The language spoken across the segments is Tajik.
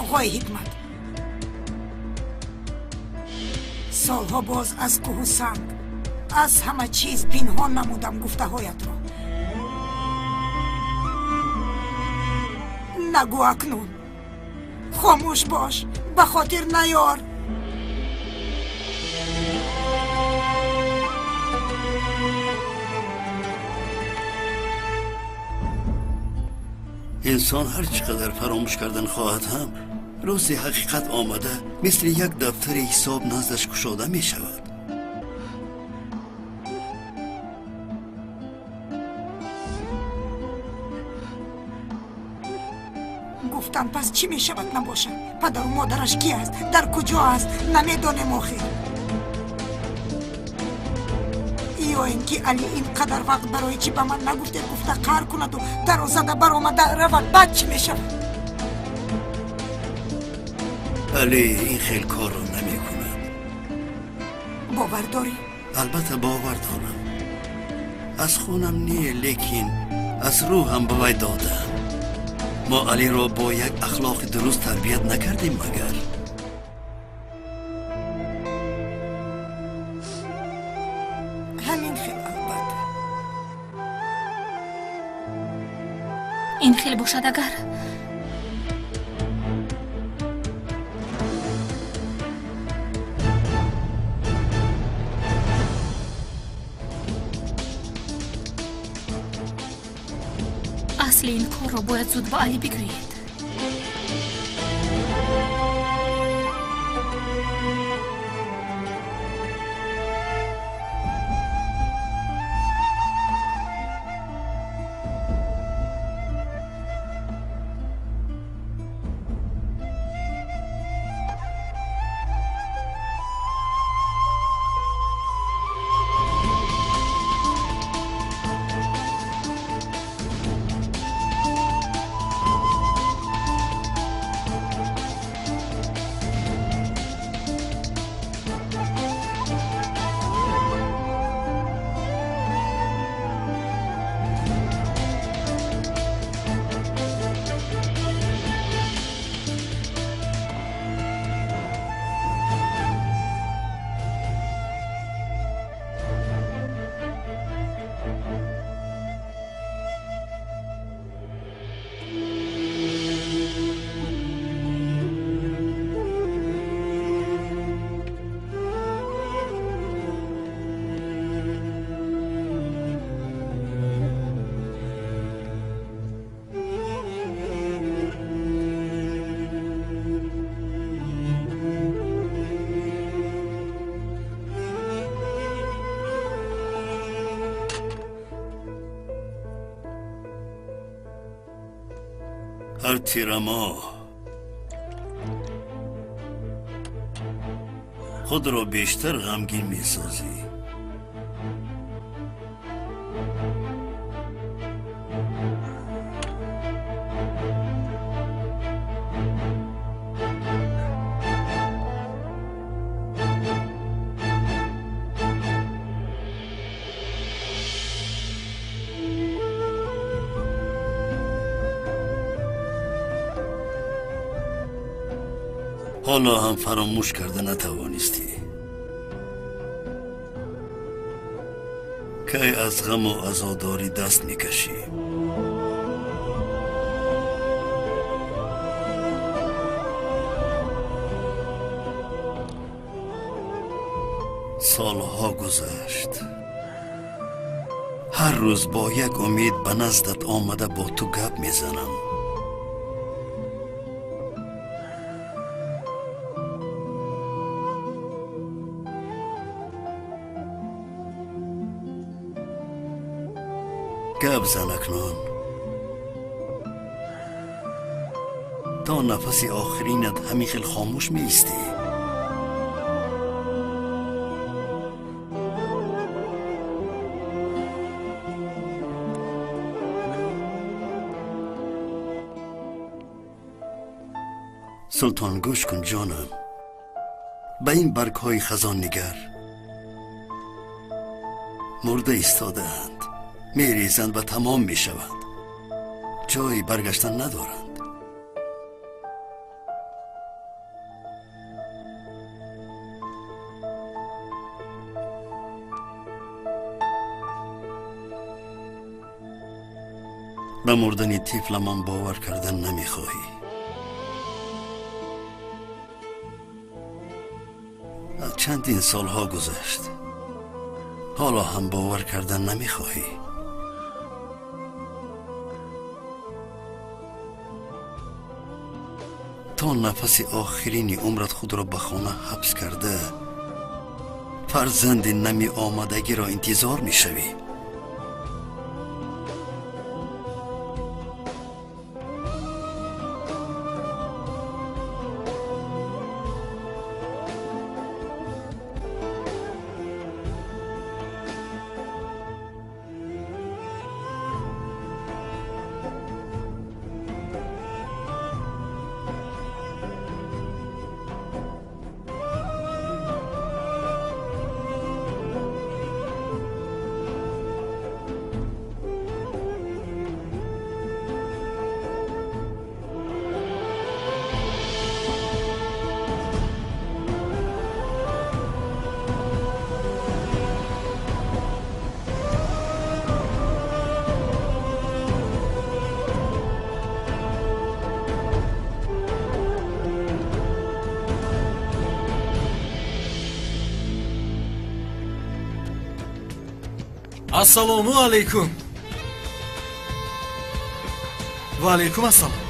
Оғои Ҳикмат, солҳо боз аз кӯҳу санг, аз ҳама чиз пинҳон намудам гуфтаҳоятро. Нагӯ акнун, хомӯш бош, ба хотир наёр. Инсон ҳар чӣ қадар фаромӯш кардан хоҳад ҳам, рӯзи ҳақиқат омада мисли як дафтари ҳисоб наздаш кушода мешавад. Гуфтам, пас чӣ мешавад набошад? Падару модараш ки аст, дар куҷо аст, намедонем охир. Ё ин ки Али ин қадар вақт барои чӣ ба ман нагуфте, гуфта қаҳр кунаду дарозада баромада равад, баъд чӣ мешавад? Али ин хел корро намекунад. Бовар дорӣ? Албатта бовар дорам. Аз хунам не, лекин аз рӯҳам ба вай додаам. Мо Алиро бо як ахлоқи дуруст тарбият накардем магар? Ҳамин хел, албатта. Ин хел бошад агар асли ин корро бояд зуд ба Али бигӯед. Ҳар тирамоҳ худро бештар ғамгин месозӣ. Ҳоло ҳам фаромӯш карда натавонистӣ. Кай аз ғаму азодорӣ даст мекашӣ? Солҳо гузашт. Ҳар рӯз бо як умед ба наздат омада бо ту гап мезанам. Гап зан акнун. То нафаси охиринат ҳамин хел хомӯш меистӣ. Султон, гӯш кун ҷонам. Ба ин баргҳои хазон нигар. Мурда истодаанд, мерезанд ва тамом мешаванд. Ҷои баргаштан надоранд. Ба мурдани тифламон бовар кардан намехоҳӣ. Чандин солҳо гузашт, ҳоло ҳам бовар кардан намехоҳӣ. То нафаси охирини умрат худро ба хона ҳабс карда, фарзанди намеомадагиро интизор мешавӣ. Ассалому алайкум. Ва алайкум ассалом.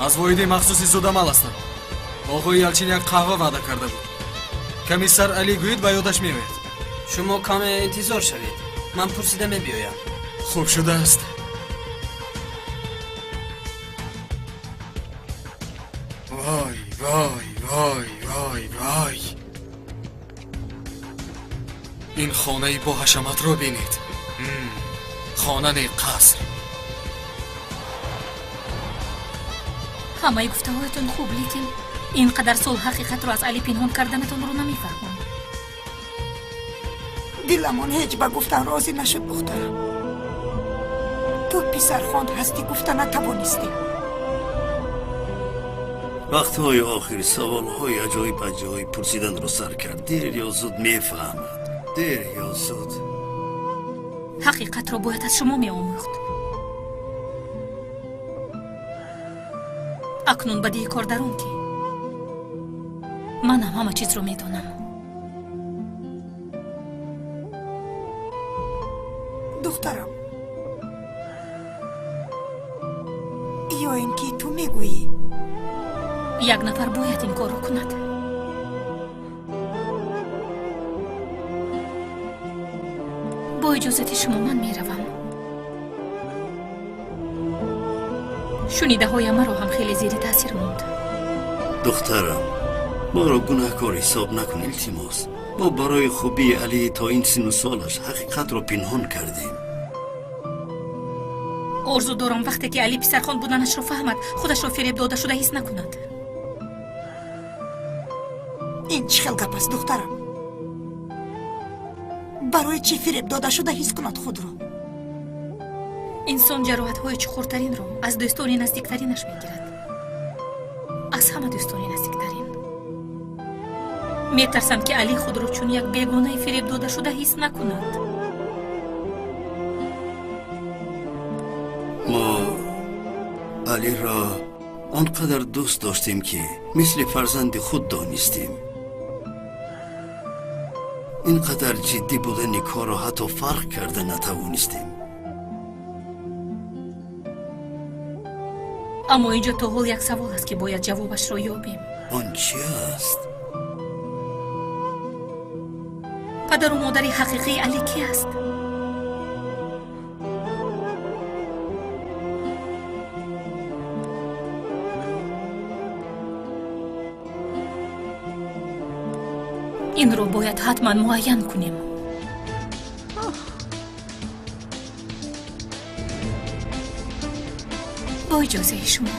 Аз воҳиди махсуси зудамал ҳастам. Оғои Ялчин як қаҳва ваъда карда буд. Комиссар Али гӯед ба ёдаш меояд. Шумо каме интизор шавед. Ман пурсида мебиёям. Хуб шудааст. Вой, вой, вой, вой, вой. Ин хонаи бо ҳашаматро бинед. Хона не, қаср. Ҳамаи гуфтаҳоятон хуб, лекин ин қадар сол ҳақиқатро аз Али пинҳон карданатонро намефаҳмам. Диламон ҳеҷ ба гуфтан розӣ нашуд, духтарам. Ту писархонд ҳастӣ, гуфта натавонистӣ. Вақтҳои охир саволҳои аҷоиб аҷоиб пурсиданро сар кард. Дер ё зуд мефаҳмад. Дер ё зуд. Ҳақиқатро бояд аз шумо меомӯхт. Акнун бадии кор дар он ки манам ҳама чизро медонам. Духтарам, ё ин ки ту мегӯӣ? Як нафар бояд ин корро кунад. Бо иҷозати шумо ман меравам. Шунидаҳоям маро ҳам хеле зери таъсир монд. Духтарам, моро гунаҳкор ҳисоб накун, илтимос. Мо барои хубии Али то ин сину солаш ҳақиқатро пинҳон кардем. Орзу дорам вақте ки Али писархон буданашро фаҳмад, худашро фиреб дода шуда ҳис накунад. Ин чӣ хел гап аст, духтарам? Барои чӣ фиреб дода шуда ҳис кунад худро? Инсон ҷароҳатҳои чуқуртаринро аз дӯстони наздиктаринаш мегирад. Аз ҳама дӯстони наздиктарин. Метарсам ки Али худро чун як бегонаи фиреб дода шуда ҳис накунад. Мо Алиро он қадар дӯст доштем, ки мисли фарзанди худ донистем. Ин қадар ҷиддӣ будани корро ҳатто фарқ карда натавонистем. Аммо инҷо то ҳол як савол аст, ки бояд ҷавобашро ёбем. Он чи аст? Падару модари ҳақиқии Али ки аст? Инро бояд ҳатман муайян кунем. Бо иҷозаи шумо.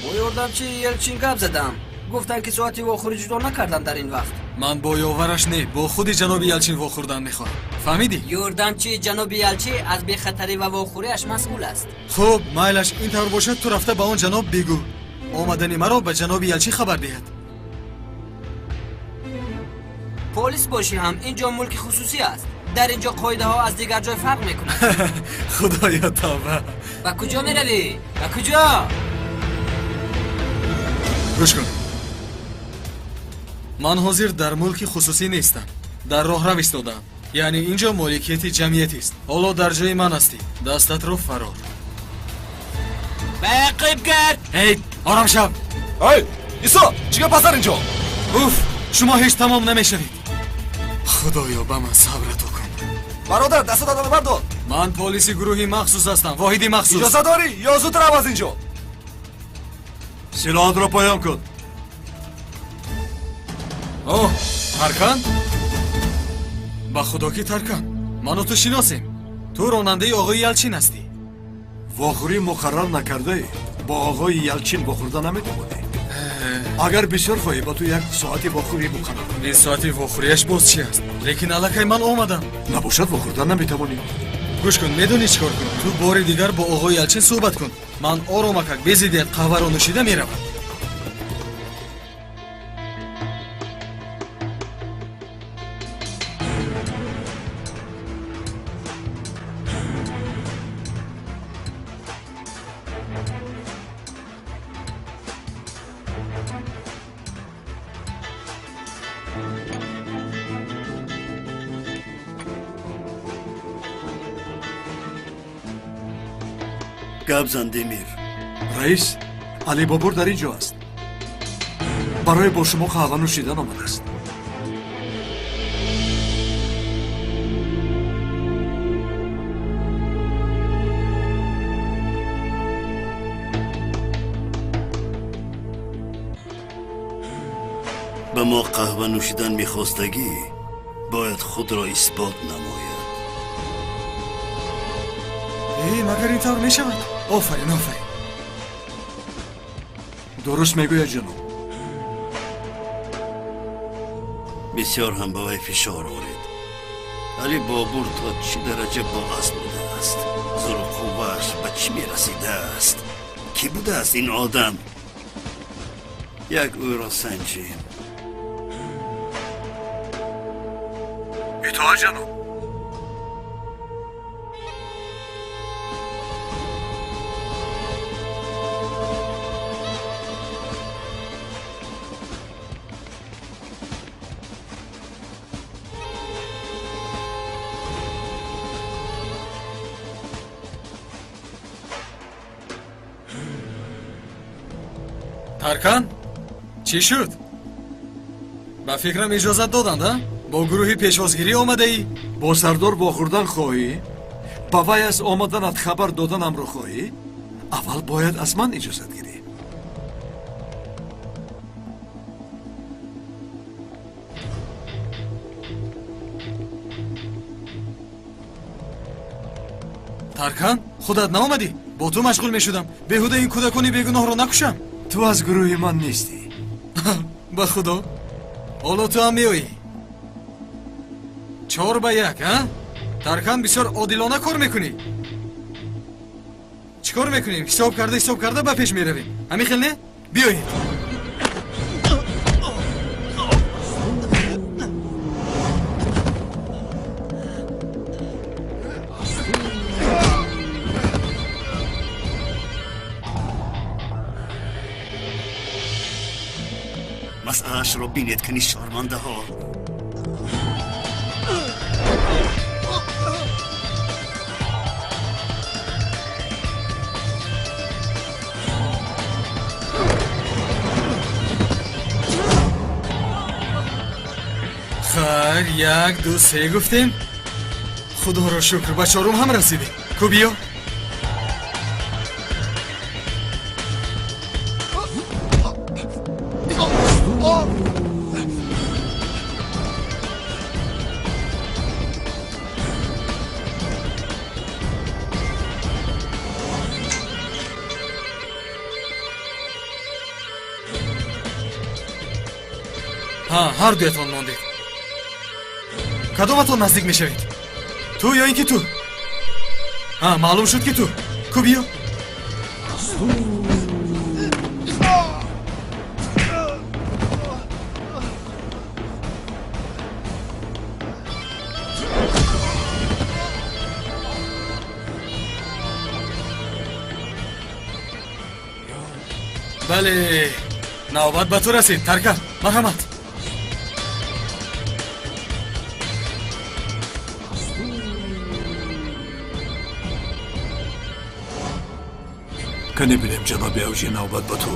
Бо ёрдамчии Елчин гап задам. Гуфтанд, ки соати вохӯрӣ ҷудо накарданд дар ин вақт. Ман бо ёвараш не, бо худи ҷаноби Ялчин вохӯрдан мехоҳам. Фаҳмидӣ? Ёрдамчии ҷаноби Ялчи аз бехатарӣ ва вохӯриаш масъул аст. Хуб, майлаш ин тавр бошад, ту рафта ба он ҷаноб бигӯ. Омадани маро ба ҷаноби Ялчи хабар диҳад. Полис бошӣ ҳам ин ҷо мулки хусусӣ аст. Дар ин ҷо қоидаҳо аз дигар ҷой фарқ мекунанд. Худоё тавба. Ба куҷо меравӣ? Ба куҷо? Гӯш кун. Ман ҳозир дар мулки хусусӣ нестам. Дар роҳрав истодаам. Яъне ин ҷо моликияти ҷамъиятист. Ҳоло дар ҷои ман ҳастӣ. Дастатро фарор. Ба ақиб гард! Эй, ором шав! Эй, Исо, чӣ гап аст дар ин ҷо? Уф, шумо ҳеҷ тамом намешавед. Худоё, ба ман сабр ато кун. Бародар, дастатро бардор. Ман полиси гурӯҳи махсус ҳастам, воҳиди махсус. Иҷоза дорӣ ё зуд рав аз ин ҷо? Силоҳатро поён кун. О, Таркан? Ба худо ки Таркан, ману ту шиносем. Ту ронандаи оғои Ялчин ҳастӣ. Вохӯрӣ муқаррар накардаӣ, бо оғои Ялчин вохӯрда наметавонӣ. Агар бисёр хоҳӣ, ба ту як соати вохӯрӣ муқаррар кунам. Ин соати вохӯрияш боз чи аст? Лекин аллакай ман омадам. Набошад, вохӯрда наметавонӣ. Гӯш кун, медонӣ чӣ кор кун? Ту бори дигар бо оғои Ялчин суҳбат кун. Ман оромакак безидият қаҳваро нӯшида меравам. Гап зан, Демир. Раис, Алибобур дар ин ҷо аст. Барои бо шумо қаҳва нӯшидан омадааст. Ба мо қаҳва нӯшидан мехостагӣ, бояд худро исбот намояд. Э, магар ин тавр мешавад? Офарин, офарин. Дуруст мегӯяд, ҷаноб. Бисёр ҳам ба вай фишор оред. Али Бобур то чӣ дараҷа боасл будааст? Зуру қуввааш ба чӣ мерасидааст? Кӣ будааст ин одам? Як ӯро санҷем. Итоат, ҷаноб. Таркан, чӣ шуд? Ба фикрам иҷозат доданд, а? Бо гурӯҳи пешвозгирӣ омадаӣ? Бо сардор вохӯрдан хоҳӣ? Ба вай аз омаданат хабар доданамро хоҳӣ? Аввал бояд аз ман иҷозат гирӣ. Таркан, худат наомадӣ? Бо ту машғул мешудам. Беҳуда ин кӯдакони бегуноҳро накушам. Ту аз гурӯҳи ман нестӣ. Ба худо, ҳоло ту ҳам меоӣ. 4-1, а? Таркан, бисёр одилона кор мекунӣ. Чӣ кор мекунем? Ҳисоб карда, ҳисоб карда ба пеш меравем. Ҳамин хел не? Биёед. Масъалаашро бинед, кани шармандаҳо. Хайр, 1, 2, 3 гуфтем. Худоро шукр, ба чорум ҳам расидем. Ку биё. Ҳа, ҳар дуятон мондед. Кадоматон наздик мешавед? Ту ё ин ки ту? Ҳа, маълум шуд ки ту. Ку биё. Бале, навбат ба ту расид, Таркан. Марҳамат. Кане бинем, ҷаноби Авҷӣ, навбат ба ту.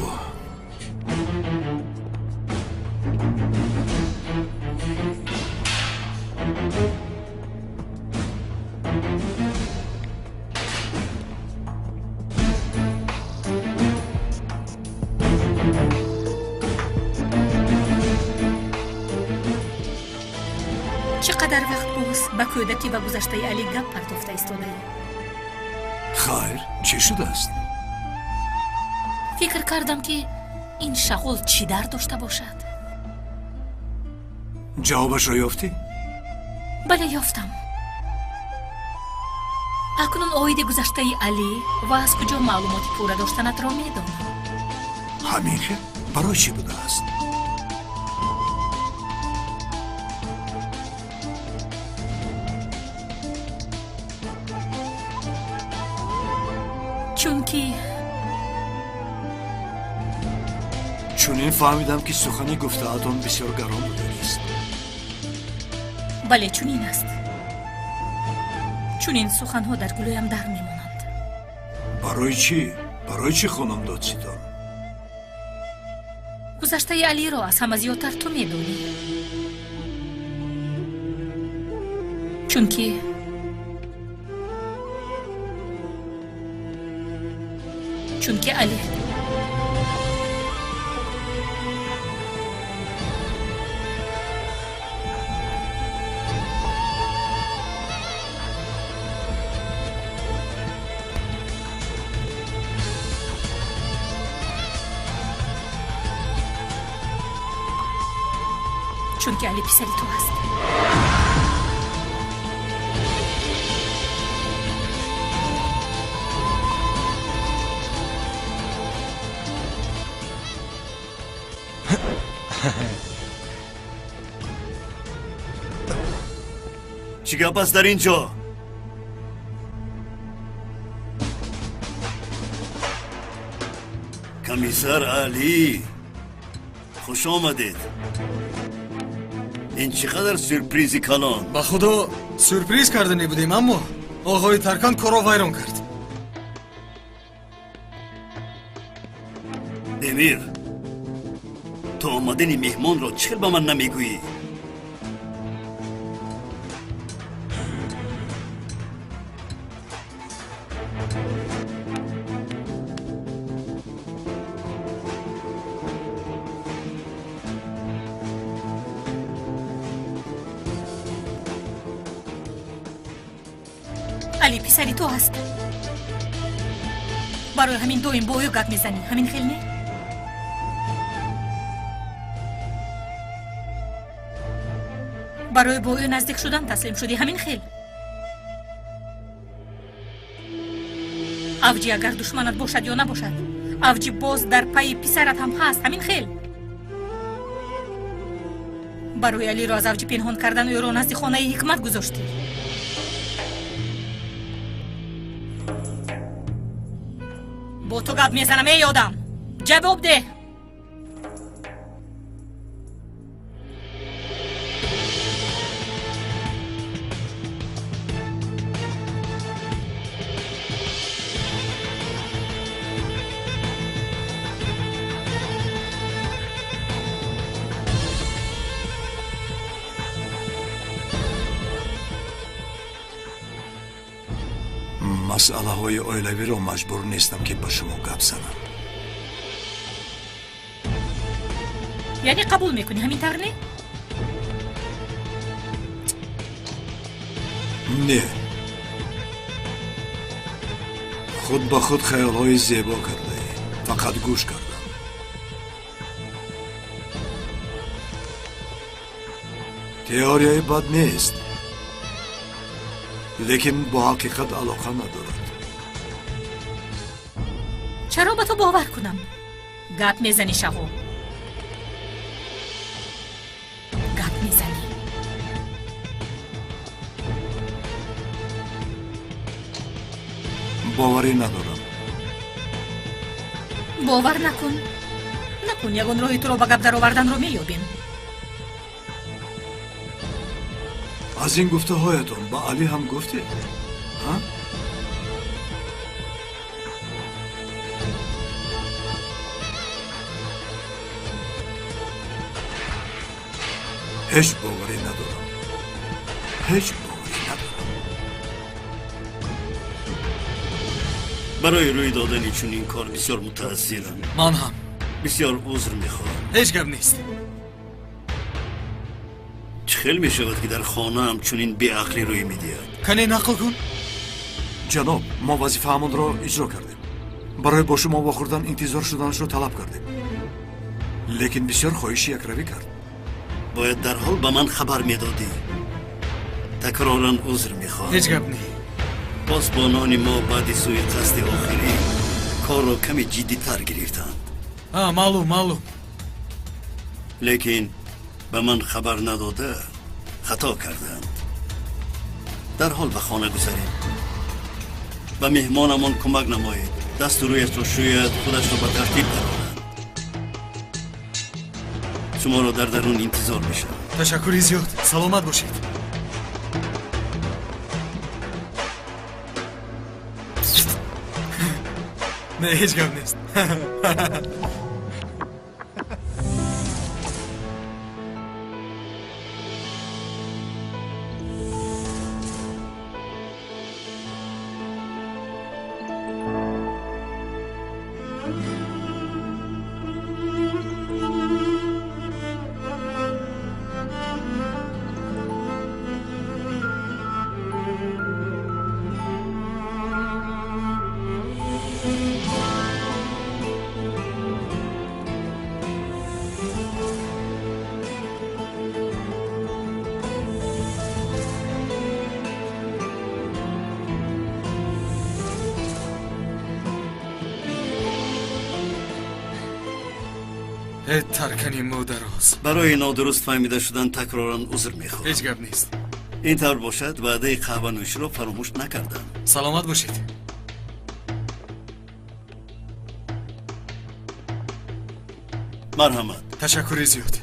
Чӣ қадар вақт боз ба кӯдакӣ ва гузаштаи Али гап партофта истодаем? Хайр, чӣ шудааст? Фикр кардам, ки ин шағол чӣ дар дошта бошад. Ҷавобашро ёфтӣ? Бале, ёфтам. Акнун оиди гузаштаи Алӣ ва аз куҷо маълумоти пурра доштанатро медонам. Ҳамин хел? Барои чӣ будааст? Чунки Чунин фаҳмидам, ки сухани гуфтаатон бисёр гарон будааст. Бале, чунин аст. Чунин суханҳо дар гулӯям дар мемонанд. Барои чӣ? Барои чӣ, хонум додситон? Гузаштаи Алиро аз ҳама зиёдтар ту медонӣ. Чунки Али чунки Али писари ту аст. Чӣ гап аст дар ин ҷо? Комиссар Алӣ, хуш омадед. Ин чӣ қадар сюрпризи калон! Ба худо, сюрприз карда небудем, аммо оғои Таркан корро вайрон кард. Демир, ту омадани меҳмонро чӣ хел ба ман намегӯӣ? Али писари ту аст. Барои ҳамин доим бо ӯ гап мезанӣ, ҳамин хел не? Барои бо ӯ наздик шудан таслим шудӣ, ҳамин хел? Авҷи агар душманат бошад ё набошад, Авҷи боз дар пайи писарат ҳам ҳаст, ҳамин хел? Барои Алиро аз Авҷи пинҳон кардан ӯро назди хонаи Ҳикмат гузоштӣ. Бо ту гап мезанам, эй одам, ҷавоб деҳ. Масъалаҳои оилавиро маҷбур нестам, ки ба шумо гап занам. Яъне қабул мекунӣ, ҳамин тавр не? Не, худ ба худ хаёлҳои зебо кардаӣ, фақат гӯш кардам. Теорияи бад нест, лекин бо ҳақиқат алоқа надорад. Чаро ба ту бовар кунам? Гап мезанӣ, шаҳо, гап мезанӣ. Боварӣ надорам. Бовар накун, накун, ягон роҳи туро ба гап дароварданро меёбем. Аз ин гуфтаҳоятон ба Алӣ ҳам гуфтед? Ҳеҷ боварӣ надорам, ҳеҷ боварӣ надорам. Барои рӯй додани чунин кор бисёр мутаассирам. Ман ҳам. Бисёр узр мехоҳам. Ҳеҷ гап нест. Чӣ хел мешавад, ки дар хонаам чунин беақлӣ рӯй медиҳад? Кане нақл кун. Ҷаноб, мо вазифаамонро иҷро кардем. Барои бо шумо вохӯрдан интизор шуданашро талаб кардем, лекин бисёр хоҳиши якравӣ кард. Бояд дарҳол ба ман хабар медодӣ. Такроран узр мехоҳам. Ҳеҷ гап не. Посбонони мо баъди сӯи қасди охирӣ корро каме ҷиддитар гирифтанд. Маълум, маълум. Лекин ба ман хабар надода хато карданд. Дарҳол ба хона гузарем, ба меҳмонамон кӯмак намоед, дасту рӯяшро шӯяд, худашро ба тартиб дарорад. Шуморо дар дарун интизор мешавад. Ташаккури зиёд, саломат бошед. Не, ҳеҷ гап нест. Таркани мӯдароз. Барои нодуруст фаҳмида шудан такроран узр мехоҳам. Ҳеҷ гап нест. Ин тавр бошад, ваъдаи қаҳванӯширо фаромӯш накардам. Саломат бошед. Марҳамат. Ташаккури зиёд.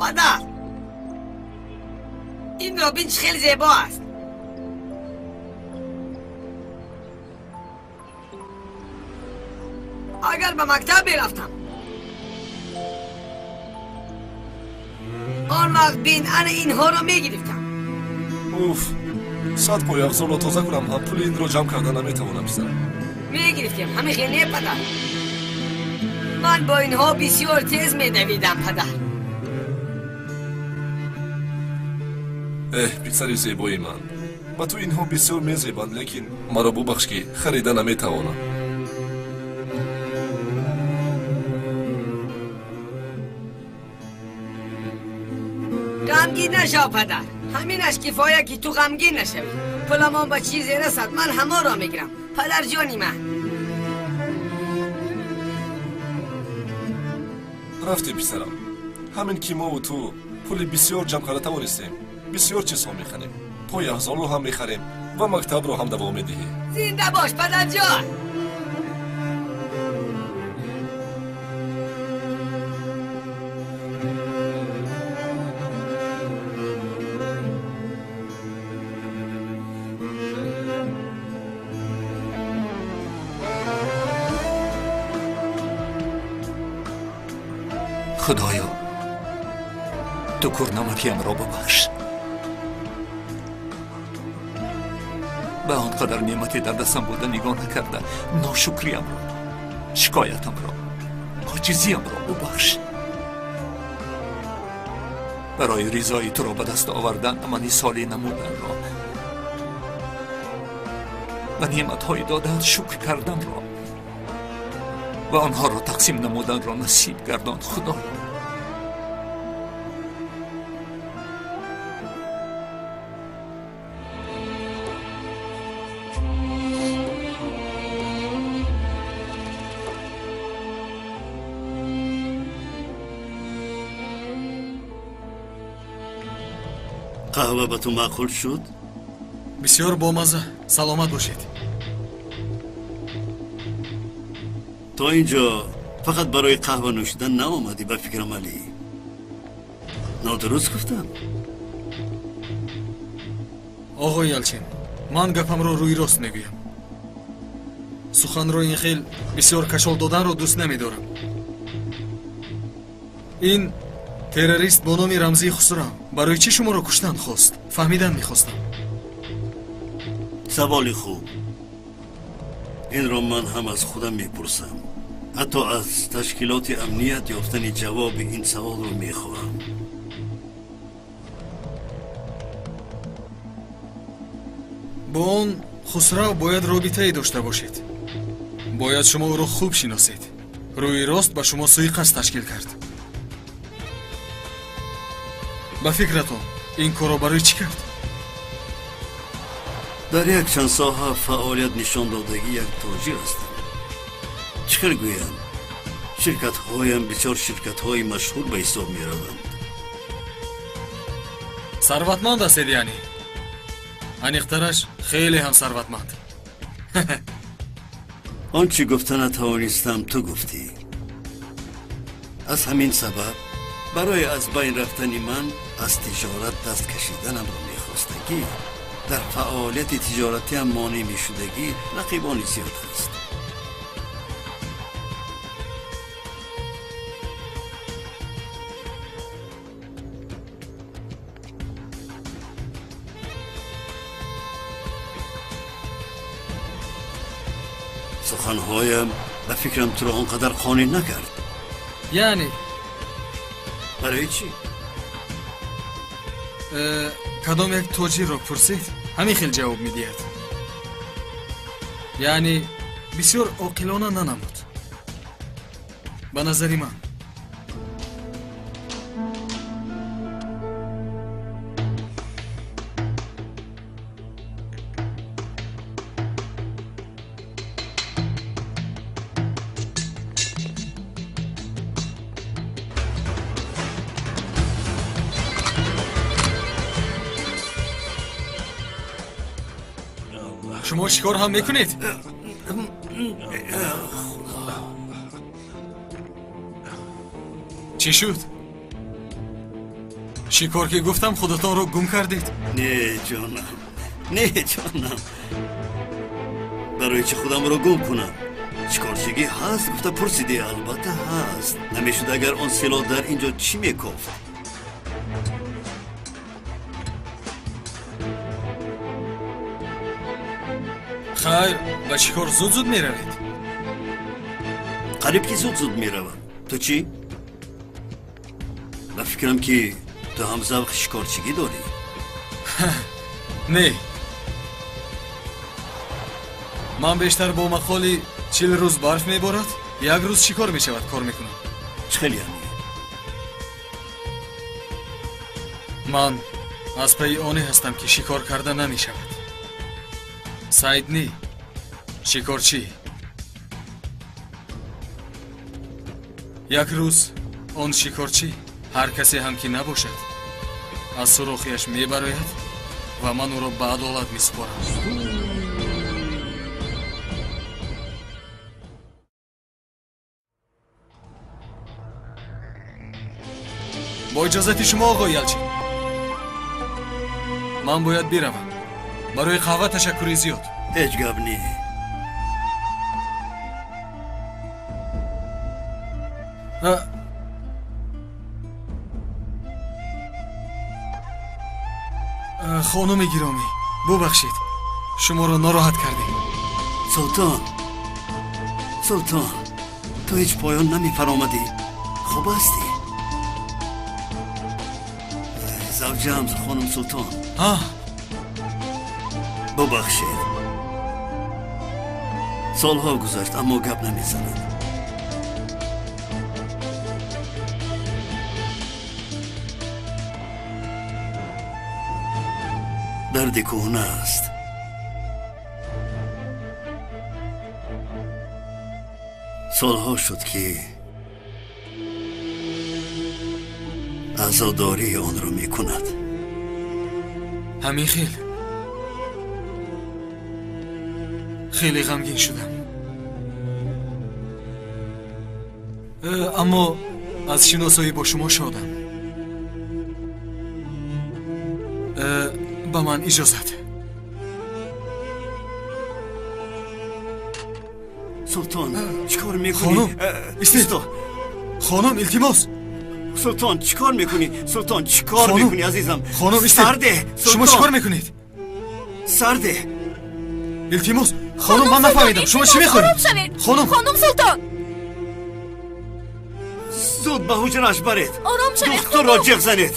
Падар, инро бин, чӣ хеле зебо аст. Агар ба мактаб мерафтам, он вақт бин, ана инҳоро мегирифтам. Уф, 100 пойафзолро тоза кунам ҳам пули инро ҷамъ карда наметавонам, писарам. Мегирифтем, ҳамин хел не, падар? Ман бо инҳо бисёр тез медавидам, падар. Эҳ, писари зебои ман, ба ту инҳо бисёр мезебанд, лекин маро бубахш, ки харида наметавонам. Ғамгин нашав, падар. Ҳаминаш кифоя, ки ту ғамгин нашавӣ. Пуламон ба чизе расад, ман ҳамонро мегирам, падарҷони ман. Рафтем, писарам. Ҳамин ки мову ту пули бисёр ҷамъ карда тавонистем, бисёр чизҳо мехарем, пойафзолро ҳам мехарем ва мактабро ҳам давом медиҳӣ. Зинда бош, падарҷон. Худоё, ту кӯрнамакиамро бубахш. Ба он қадар неъмате дар дастам буда нигоҳ накарда ношукриямро, шикоятамро, оҷизиямро бубахш. Барои ризои туро ба даст овардан амали солеҳ намуданро ва неъматҳои додаат шукр карданро ва онҳоро тақсим намуданро насиб гардон, Худоё. Қаҳва ба ту маъқул шуд? Бисёр бомазза, саломат бошед. То ин ҷо фақат барои қаҳва нӯшидан наомадӣ, ба фикрам, Алӣ. Нодуруст гуфтам? Оғои Ялчин, ман гапамро рӯи рост мегӯям. Суханро ин хел бисёр кашол доданро дӯст намедорам. Ин террорист бо номи рамзии Хусрав барои чӣ шуморо куштан хост? Фаҳмидан мехостам. Саволи хуб. Инро ман ҳам аз худам мепурсам. Ҳатто аз ташкилоти амният ёфтани ҷавоби ин саволро мехоҳам. Бо он Хусрав бояд робитае дошта бошед. Бояд шумо ӯро хуб шиносед. Рӯи рост ба шумо суиқасд ташкил кард. Ба фикратон, ин корро барои чӣ кард? Дар якчанд соҳа фаъолият нишон додагӣ як тоҷир ҳастам. Чӣ хел гӯям, ширкатҳоям бисёр ширкатҳои машҳур ба ҳисоб мераванд. Сарватманд ҳастед, яъне? Аниқтараш, хеле ҳам сарватманд. Он чӣ гуфта натавонистам, ту гуфтӣ. Аз ҳамин сабаб барои аз байн рафтани ман аз тиҷорат даст кашиданамро мехостагӣ, дар фаъолияти тиҷоратиам монеъ мешудагӣ рақибони зиёд аст. Суханҳоям ба фикрам туро он қадар қонеъ накард. Яъне барои чӣ? Кадом як тоҷирро пурсед, ҳамин хел ҷавоб медиҳад. Яъне бисёр оқилона нанамуд. Ба назари ман. Шумо шикор ҳам мекунед? Чӣ шуд? Шикор ки гуфтам, худатонро гум кардед? Не, ҷонам, не, ҷонам. Барои чӣ худамро гум кунам? Шикорчигӣ ҳаст гуфта пурсидӣ, албатта ҳаст. Намешуд агар он силоҳ дар ин ҷо чӣ мекофт? Хайр, ба шикор зуд-зуд меравед? Қариб ки зуд-зуд меравам. Ту чӣ? Ба фикрам ки ту ҳам завқи шикорчигӣ дорӣ. Не, ман бештар бо мақоли 40 рӯз барф меборад, як рӯз шикор мешавад кор мекунам. Чӣ хел яъне? Ман аз пайи оне ҳастам ки шикор карда намешавад. Сайд не, шикорчӣ. Як рӯз он шикорчӣ, ҳар касе ҳам ки набошад, аз сурохиаш мебарояд ва ман ӯро ба адолат месупорам. Бо иҷозати шумо, оғои Ялчин, ман бояд биравам. Барои қаҳва ташаккури зиёд. Ҳеҷ гап не. Хонуми гиромӣ, бубахшед, Шуморо нороҳат кардем. Султон, Султон, ту ҳеҷ поён намефаромадӣ. Хуб ҳастӣ? Завҷаам хонум Султон. Бубахшед. Солҳо гузашт, аммо гап намезанад. Дарди кӯҳна аст. Солҳо шуд, ки азодории онро мекунад. Ҳамин хел хеле ғамгин шудам, аммо аз шиносоӣ бо шумо шодам. Ба ман иҷозат. Султон, чӣ кор мекунӣ? Хонум, истед. Хонум, илтимос. Султон, чӣ кор мекунӣ? Султон, чӣ кор мекунӣ, азизам? Хонум, истед. Сарде. Шумо чӣ кор мекунед? Сарде. Илтимос. Хонум, ман нафаҳмидам. Шумо чӣ мехоҳед? Хонум. Хонум Султон. Зуд ба ҳуҷрааш баред. Ором шавед. Духтурро ҷиғ занед.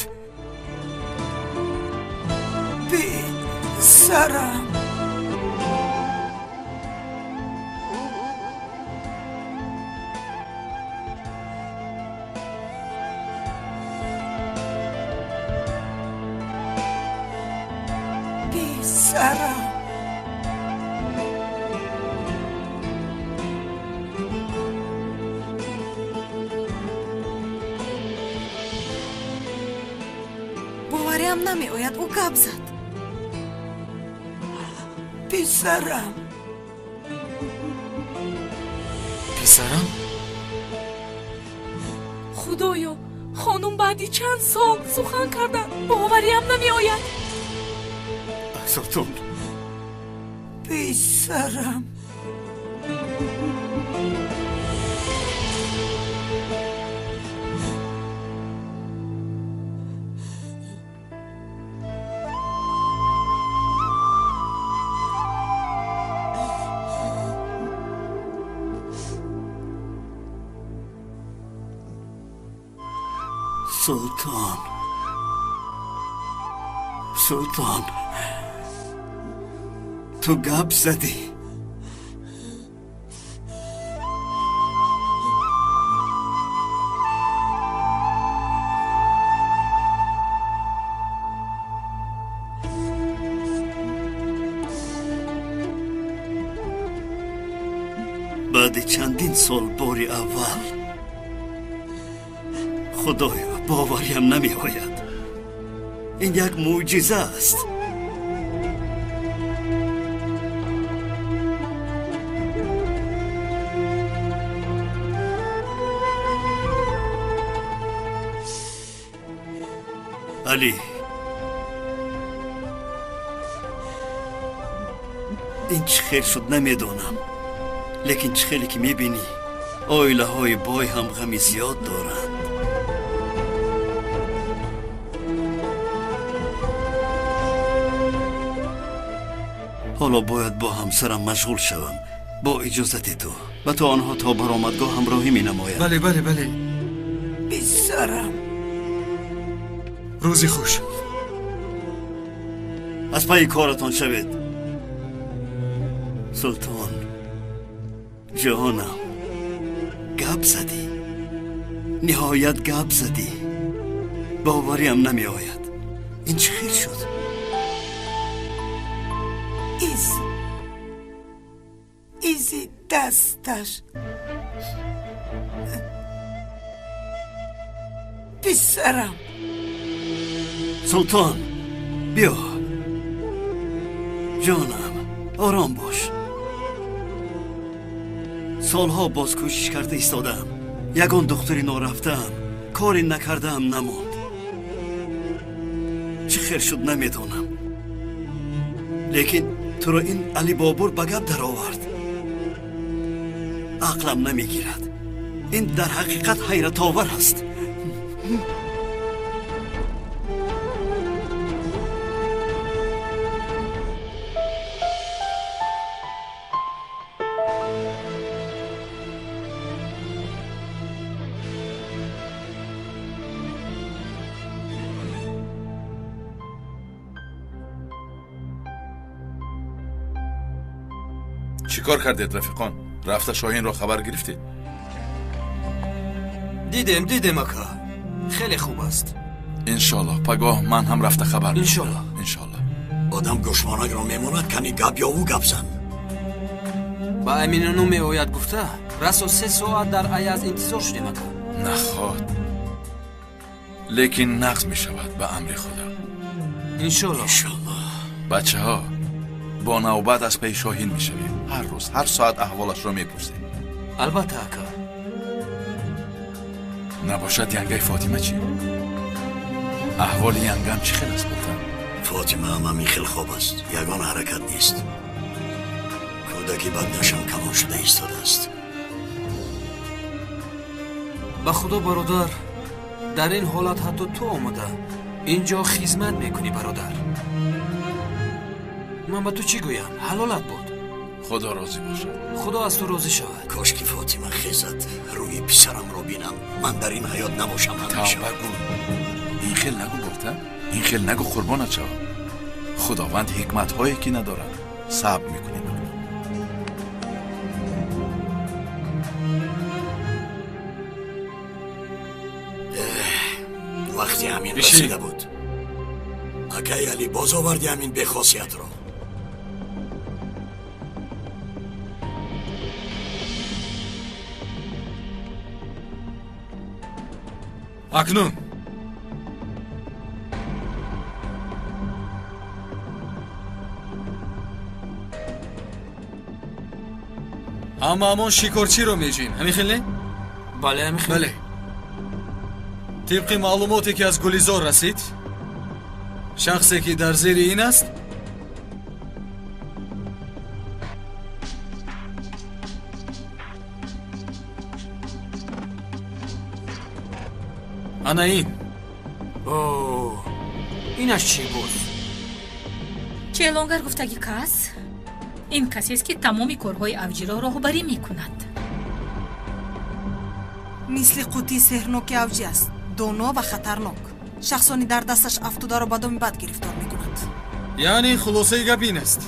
Писарам. Писарам. Бовариам намеояд, ӯ гап зад. Писарам. Писарам? Худоё, хонум баъди чанд сол сухан кардан, бовариам намеояд. Султон. Писарам. Султон, Султон, ту гап задӣ. Баъди чандин сол бори аввал. Худоё, бовариам намеояд. Ин як мӯъҷиза аст. Алӣ, ин чӣ хел шуд намедонам, лекин чӣ хеле ки мебинӣ, оилаҳои бой ҳам ғами зиёд доранд. Ҳоло бояд бо ҳамсарам машғул шавам. Бо иҷозати ту. Ба ту онҳо то баромадгоҳ ҳамроҳӣ менамоянд. Бале, бале, бале. Писарам. Рӯзи хуш. Аз пайи коратон шавед. Султон, ҷонам, гап задӣ. Ниҳоят гап задӣ. Бовариам намеояд. Ин чӣ хел шуд? Изи дасташ. Писарам. Султон, биё. Ҷонам, ором бош. Солҳо боз кӯшиш карда истодаам. Ягон духтури норафтаам, коре накардаам намонд. Чӣ хел шуд намедонам. Лекин туро ин Али Бобур ба гап даровард. Ақлам намегирад. Ин дар ҳақиқат ҳайратовар аст. Чӣ кор кардед, рафиқон? Рафта Шоҳинро хабар гирифтед? Дидем, дидем, ака. Хеле хуб аст. Иншоллоҳ, пагоҳ ман ҳам рафта хабар. Иншоллоҳ. Иншоллоҳ. Одам гӯшмонакро мемонад, кани гап ё ӯ гап зан. Ба Аминану меояд гуфта, расо 3 соат дар Аяз интизор шудем, ака. Наход. Лекин нағз мешавад ба амри Худо. Иншоллоҳ. Иншоллоҳ. Бачаҳо, бо навбат аз паи Шоҳин мешавем. Ҳар рӯз, ҳар соат аҳволашро мепурсем. Албатта, ака. Набошад янгаи Фотима чӣ? Аҳволи янгам чӣ хел аст, Болта? Фотима ҳам ҳамин хел хоб аст. Ягон ҳаракат нест. Кӯдаки баднашам калон шуда истодааст. Ба Худо, бародар, дар ин ҳолат ҳатто ту омада инҷо хизмат мекунӣ, бародар. Ман ба ту чӣ гӯям? Ҳалолат буд. Худо розӣ бошад. Худо аз ту розӣ шавад. Кош ки Фотима хезад, рӯи писарамро бинам. Ман дар ин ҳаёт набошам ҳам мешавад. Тавба гӯ. Ин хел нагӯ, Болта. Ин хел нагӯ, қурбонат шавам. Худованд ҳикматҳое ки надорад. Сабр мекунем. Вақти ҳамин расида буд. Акаи Али, боз оварди ҳамин бехосиятро. Акнун ҳамаамон шикорчиро меҷӯем, ҳамин хел не? Бале, ҳамин хел. Бале. Тибқи маълумоте ки аз Гулизор расид, шахсе ки дар зери ин аст, ана ин. О, инаш чӣ буд? Челонгар гуфтаги кас ин касест ки тамоми корҳои авҷиро роҳбарӣ мекунад. Мисли қутии сеҳрноки авҷӣ аст, доно ва хатарнок. Шахсони дар дасташ афтодаро ба доми бад гирифтор мекунад. Яъне хулосаи гап ин аст: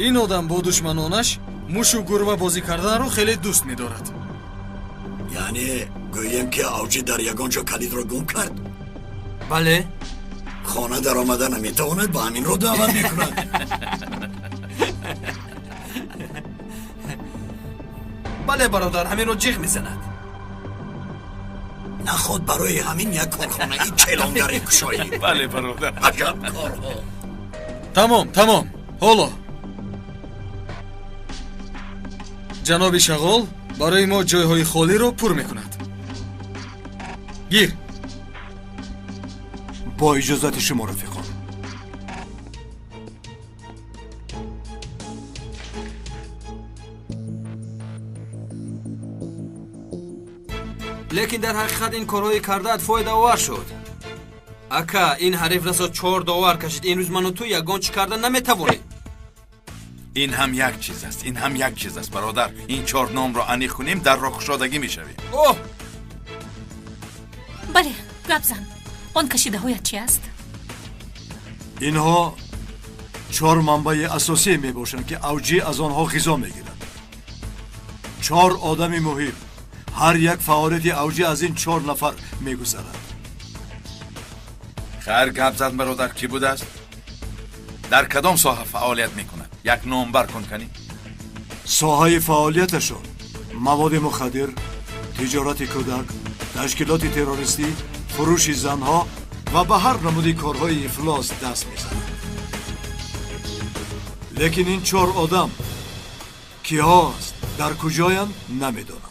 ин одам бо душманонаш мушу гурба бозӣ карданро хеле дӯст медорад. Яъне гӯем ки авҷӣ дар ягон ҷо калидро гум кард? Бале. Хона даромада наметавонад, ба ҳаминро даъват мекунад. Бале, бародар, ҳаминро ҷиғ мезанад. Наход барои ҳамин як корхонаи челонгаре кушоӣ. Бале, бародар. Аҷаб корҳо. Тамом, тамом. Ҳоло ҷаноби Шағол барои мо ҷойҳои холиро пур мекунад. Гир. Бо иҷозати шумо, рафиқон. Лекин дар ҳақиқат ин корҳои кардаат фоидаовар шуд. Ака, ин ҳариф расо 4 довар кашид. Имрӯз ману ту ягон чӣ карда наметавонем. Ин ҳам як чиз аст, ин ҳам як чиз аст, бародар. Ин 4 номро аниқ кунем, дар роҳкушодагӣ мешавем. Оҳ! Бале, гап зан. Он кашидаҳоят чи аст? Инҳо 4 манбаи асосие мебошанд, ки авҷӣ аз онҳо ғизо мегирад. 4 одами муҳим. Ҳар як фаъолияти авҷӣ аз ин 4 нафар мегузарад. Хайр, гап зад, бародар, кӣ будааст? Дар кадом соҳа фаъолият мекунад? Як номбар кун кани. Соҳаи фаъолияташон маводи мухаддир, тиҷорати кӯдак, ташкилоти террористӣ, фурӯши занҳо ва ба ҳар намуди корҳои ифлос даст мезанад. Лекин ин 4 одам киҳо аст, дар куҷоянд, намедонам.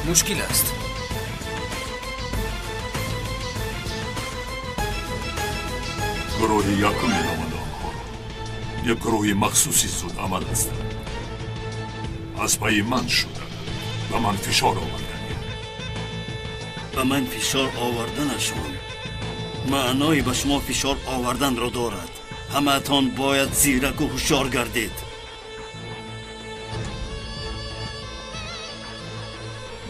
Мушкил аст. Гурӯҳи якум меноманд онҳоро. Як гурӯҳи махсуси зудамал ҳастанд. Аз пайи ман шуданд, ба ман фишор оварданд. Ба ман фишор оварданашон маънои ба шумо фишор оварданро дорад. Ҳамаатон бояд зираку ҳушёр гардед.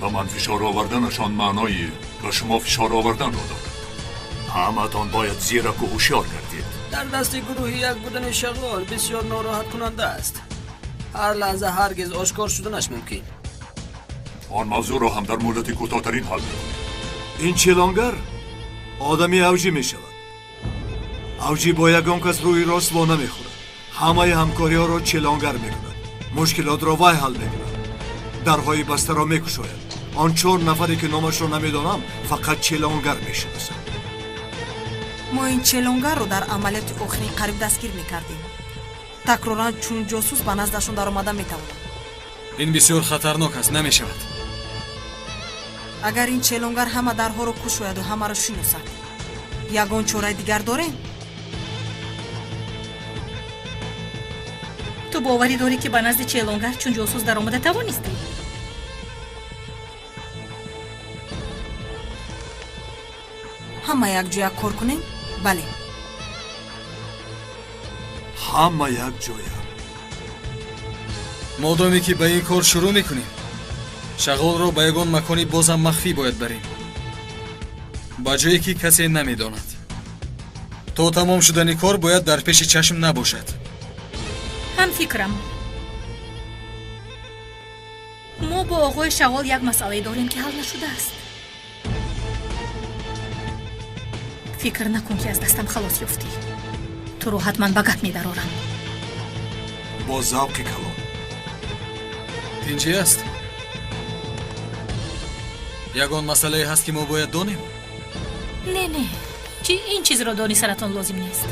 Ба ман фишор оварданашон маънои ба шумо фишор оварданро дорад. Ҳамаатон бояд зираку ҳушёр гардед. Дар дасти гурӯҳи як будани шағол бисёр нороҳаткунанда аст. Ҳар лаҳза ҳаргиз ошкор шуданаш мумкин. Он мавзӯъро ҳам дар муҳлати кӯтоҳтарин ҳал мекунем. Ин челонгар одами авҷӣ мешавад. Авҷӣ бо ягон кас рӯи рост во намехӯрад. Ҳамаи ҳамкориҳоро челонгар мекунад. Мушкилотро вай ҳал мекунад. Дарҳои бастаро мекушояд. Он чор нафаре ки номашро намедонам, фақат челонгар мешиносад. Мо ин челонгарро дар амалиёти охирин қариб дастгир мекардем. Такроран чун ҷосус ба наздашон даромада метавонад. Ин бисёр хатарнок аст, намешавад. Агар ин челонгар ҳама дарҳоро кушояду ҳамаро шиносад, ягон чораи дигар дорем? Ту боварӣ дорӣ, ки ба назди челонгар чун ҷосус даромада тавонистӣ? Ҳама якҷоя кор кунем? Бале. Ҳама якҷоя. Модоме ки ба ин кор шурӯъ мекунем, шағолро ба ягон макони бозам махфӣ бояд барем, ба ҷое ки касе намедонад. То тамом шудани кор бояд дар пеши чашм набошад. Ҳамфикрам. Мо бо оғои шағол як масъалае дорем, ки ҳал нашудааст. Фикр накун, ки аз дастам халос ёфтӣ. Туро ҳатман ба гап медарорам. Бо завқи калон. Тинҷӣ аст? Ягон масъалае ҳаст, ки мо бояд донем? Не, не, ин чизро донисанатон лозим нест.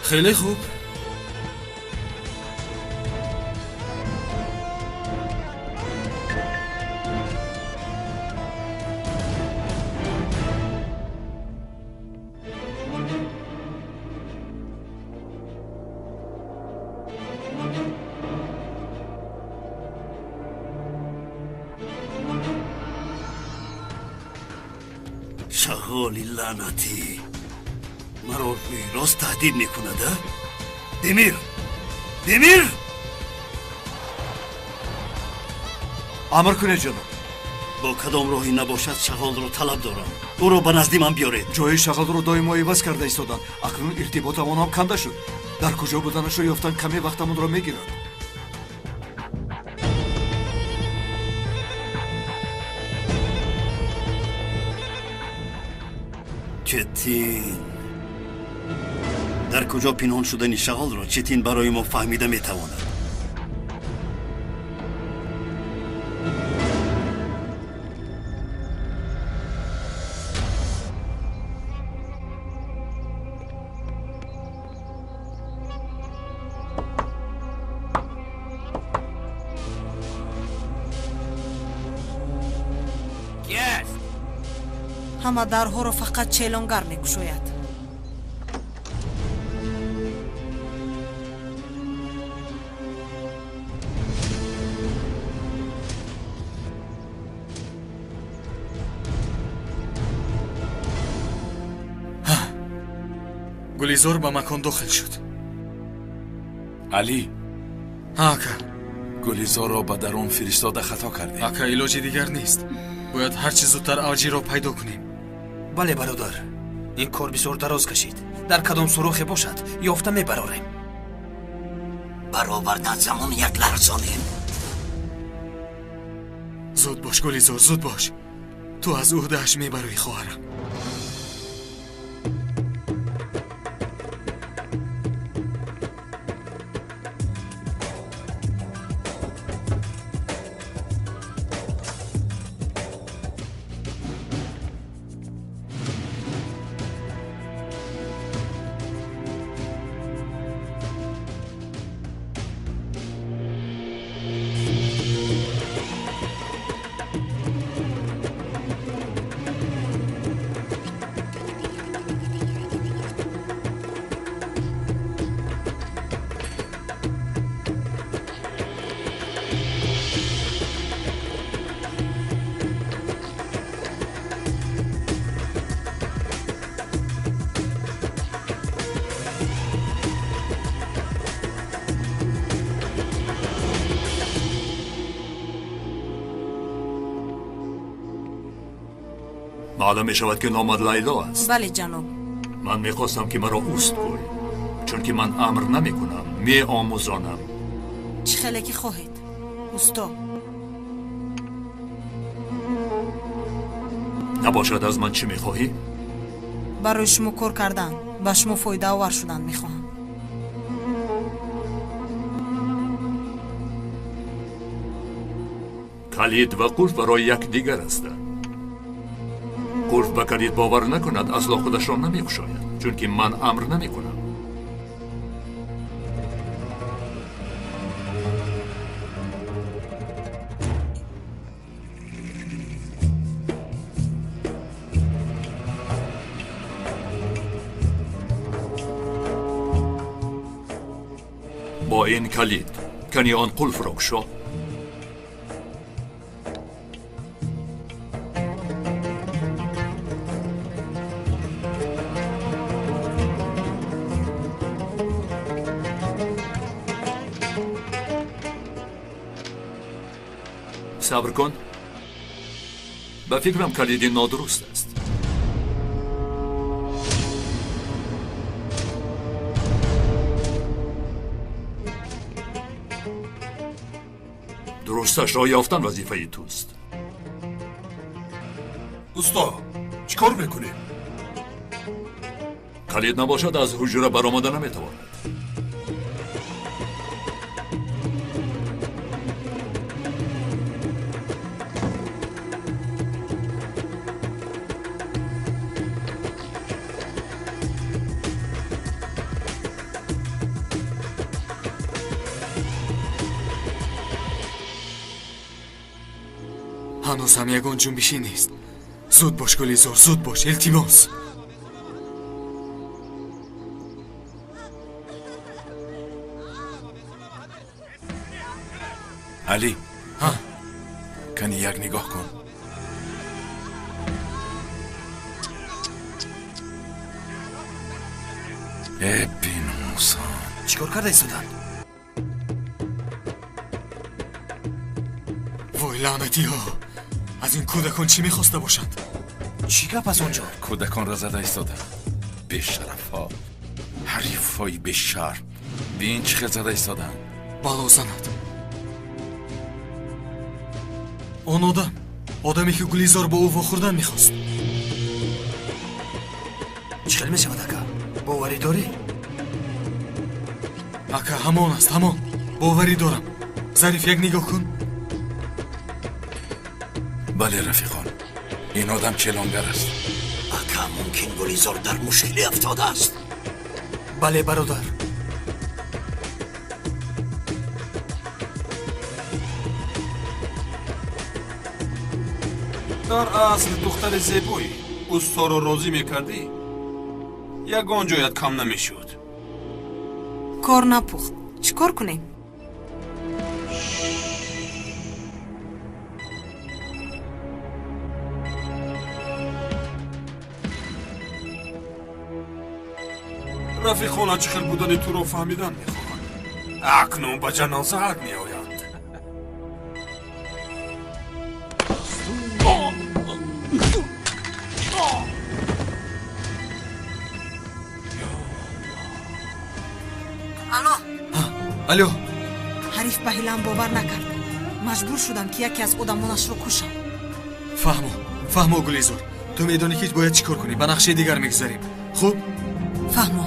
Хеле хуб. Шағоли лаънатӣ маро рӯи рост таҳдид мекунад, а? Демир! Демир! Амр кунед, ҷаноб. Бо кадом роҳе набошад, шағолро талаб дорам. Ӯро ба назди ман биёред. Ҷои шағолро доимо иваз карда истоданд. Акнун иртиботамон ҳам канда шуд. Дар куҷо буданашро ёфтан каме вақтамонро мегирад. Четин, дар куҷо пинҳон шудани шағолро Четин барои мо фаҳмида метавонад. Ҳама дарҳоро фақат челонгар мекушояд. Гулизор ба макон дохил шуд. Алӣ. Ҳа, ака. Гулизорро ба дарун фиристода хато кардем. Ака, илоҷи дигар нест. Бояд ҳарчи зудтар авҷиро пайдо кунем. Бале, бародар, ин кор бисёр дароз кашид. Дар кадом сурохе бошад, ёфта мебарорем. Баровардан замон як ларзонем. Зуд бош, Гулизор, зуд бош. Ту аз ӯҳдааш мебароӣ, хоҳарам. Маълум мешавад, ки номат Лайло аст. Бале, ҷаноб. Ман мехостам, ки маро уст гӯй, чунки ман амр намекунам, меомӯзонам. Чӣ хеле ки хоҳед, усто. Набошад, аз ман чӣ мехоҳӣ? Барои шумо кор кардан, ба шумо фоидаовар шудан мехоҳам. Калид ва қулф барои якдигар ҳастанд. Қулф ба калид бовар накунад, асло худашро намекушояд, чунки ман амр намекунам. Бо ин калид кани он қулфро кушо. Сабр кун. Ба фикрам, калиди нодуруст аст. Дурусташро ёфтан вазифаи туст. Усто, чӣ кор мекунем? Калид набошад, аз ҳуҷра баромада наметавонад. Ҳанӯз ҳам ягон ҷунбишӣ нест. Зуд бош, Гулизор, зуд бош, илтимос. Алӣ, кани як нигоҳ кун. Э, беномусон! Чӣ кор карда истоданд? Вой, лаънатиҳо! Аз ин кӯдакон чӣ мехоста бошанд? Чӣ гап аз он ҷо? Кӯдаконро зада истоданд. Бешарафҳо, ҳарифҳои бешарм. Бин, чӣ хел зада истоданд. Бало занад. Он одам, одаме ки Гулизор бо ӯ вохӯрдан мехост. Чӣ хел мешавад, ака? Боварӣ дорӣ? Ака, ҳамон аст, ҳамон. Боварӣ дорам. Зариф, як нигоҳ кун. Бале, рафиқон, ин одам челонгар аст. Ака, мумкин Гулизор дар мушкилӣ афтодааст. Бале, бародар. Дар асл духтари зебоӣ. Усторо розӣ мекардӣ, ягон ҷоят кам намешуд. Кор напухт. Чӣ кор кунем? Рафиқона чӣ хел будани туро фаҳмидан мехоҳанд. Акнун ба ҷанозаат меоянд. Алло. Алло. Ҳариф ба ҳилаам бовар накард. Маҷбур шудам, ки яке аз одамонашро кушам. Фаҳмо, фаҳмо, Гулизор. Ту медонӣ, ки бояд чӣ кор кунӣ. Ба нақшаи дигар мегузарем. Хуб? Фаҳмо.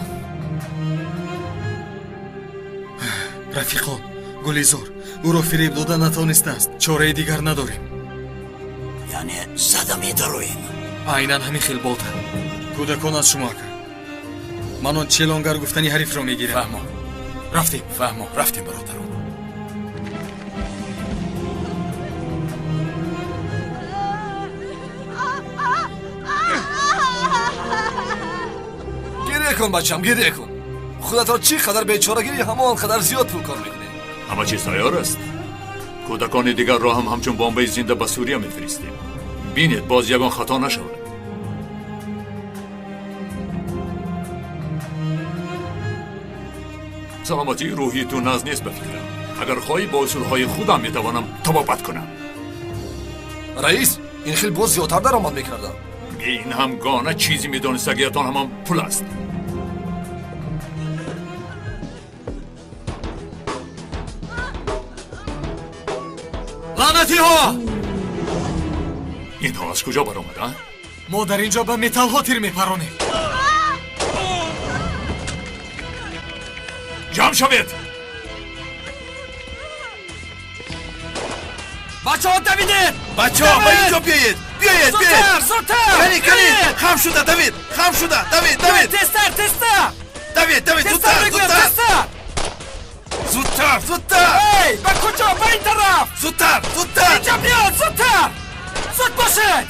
Рафиқон, Гулизор ӯро фиреб дода натонистааст. Чораи дигар надорем. Яъне зада медароем? Айнан ҳамин хел, болта. Кӯдакон аз шумо, ака. Ман он челонгар гуфтани ҳарифро мегирам. Фаҳмо. Рафтем. Фаҳмо, рафтем, бародарон. Гиря кун, бачам, гиря кун. Худатро чӣ қадар бечора гирӣ, ҳамон қадар зиёд пул кор мекунӣ. Ҳама чиз тайёр аст. Кӯдакони дигарро ҳам ҳамчун бомбаи зинда ба Сурия мефиристем. Бинед, боз ягон хато нашавад. Саломатии рӯҳии ту наз нест, ба фикрам. Агар хоҳӣ, бо усулҳои худам метавонам табобат кунам. Раис, ин хел боз зиёдтар даромад мекардам. Ин ҳам гона чизе медонистагиятон ҳамон пул аст. Лаънатиҳо! Инҳо аз куҷо баромаданд? Мо дар ин ҷо ба металлҳо тир мепаронем. Ҷамъ шавед! Бачаҳо, давидед! Бачаҳо, ба ин ҷо биёед! Биёед, биёед! Зудтар, зудтар! Кани, кани! Хам шуда, давид! Хам шуда, давид, давид! Тезтар, тезтар! Давид, давид, зудтар, зудтар! Тезтар! Зудтар, зудтар! Эй, ба куҷо? Ба ин тараф! Зудтар, зудтар! Инҷа биёд, зудтар! Зуд бошед!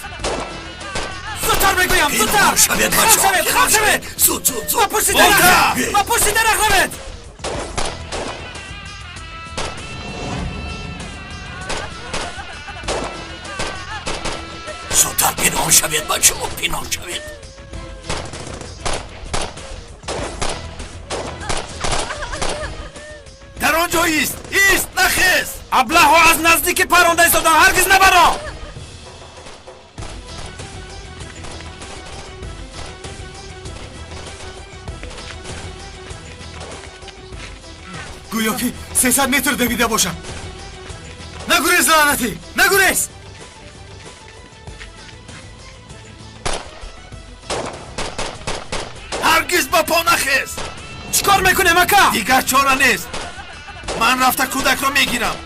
Зудтар мегӯям, зудтар! Шавед, Хам шавед, хам шавед! Зуд, зуд, зуд! Ба пушти дарахт! Ба пушти дарахт равед! Зудтар пинҳон шавед, бачаҳо, пинҳон шавед. Дар он ҷо ист, ист, нахез! Аблаҳо аз наздики паронда истодан, ҳаргиз набаро! Гӯё ки 300 метр давида бошам. Нагурез, лаънатӣ, нагурез! Ҳаргиз ба по нахез! Чӣ кор мекунем, ака? Дигар чора нест. Ман рафта кӯдакро мегирам.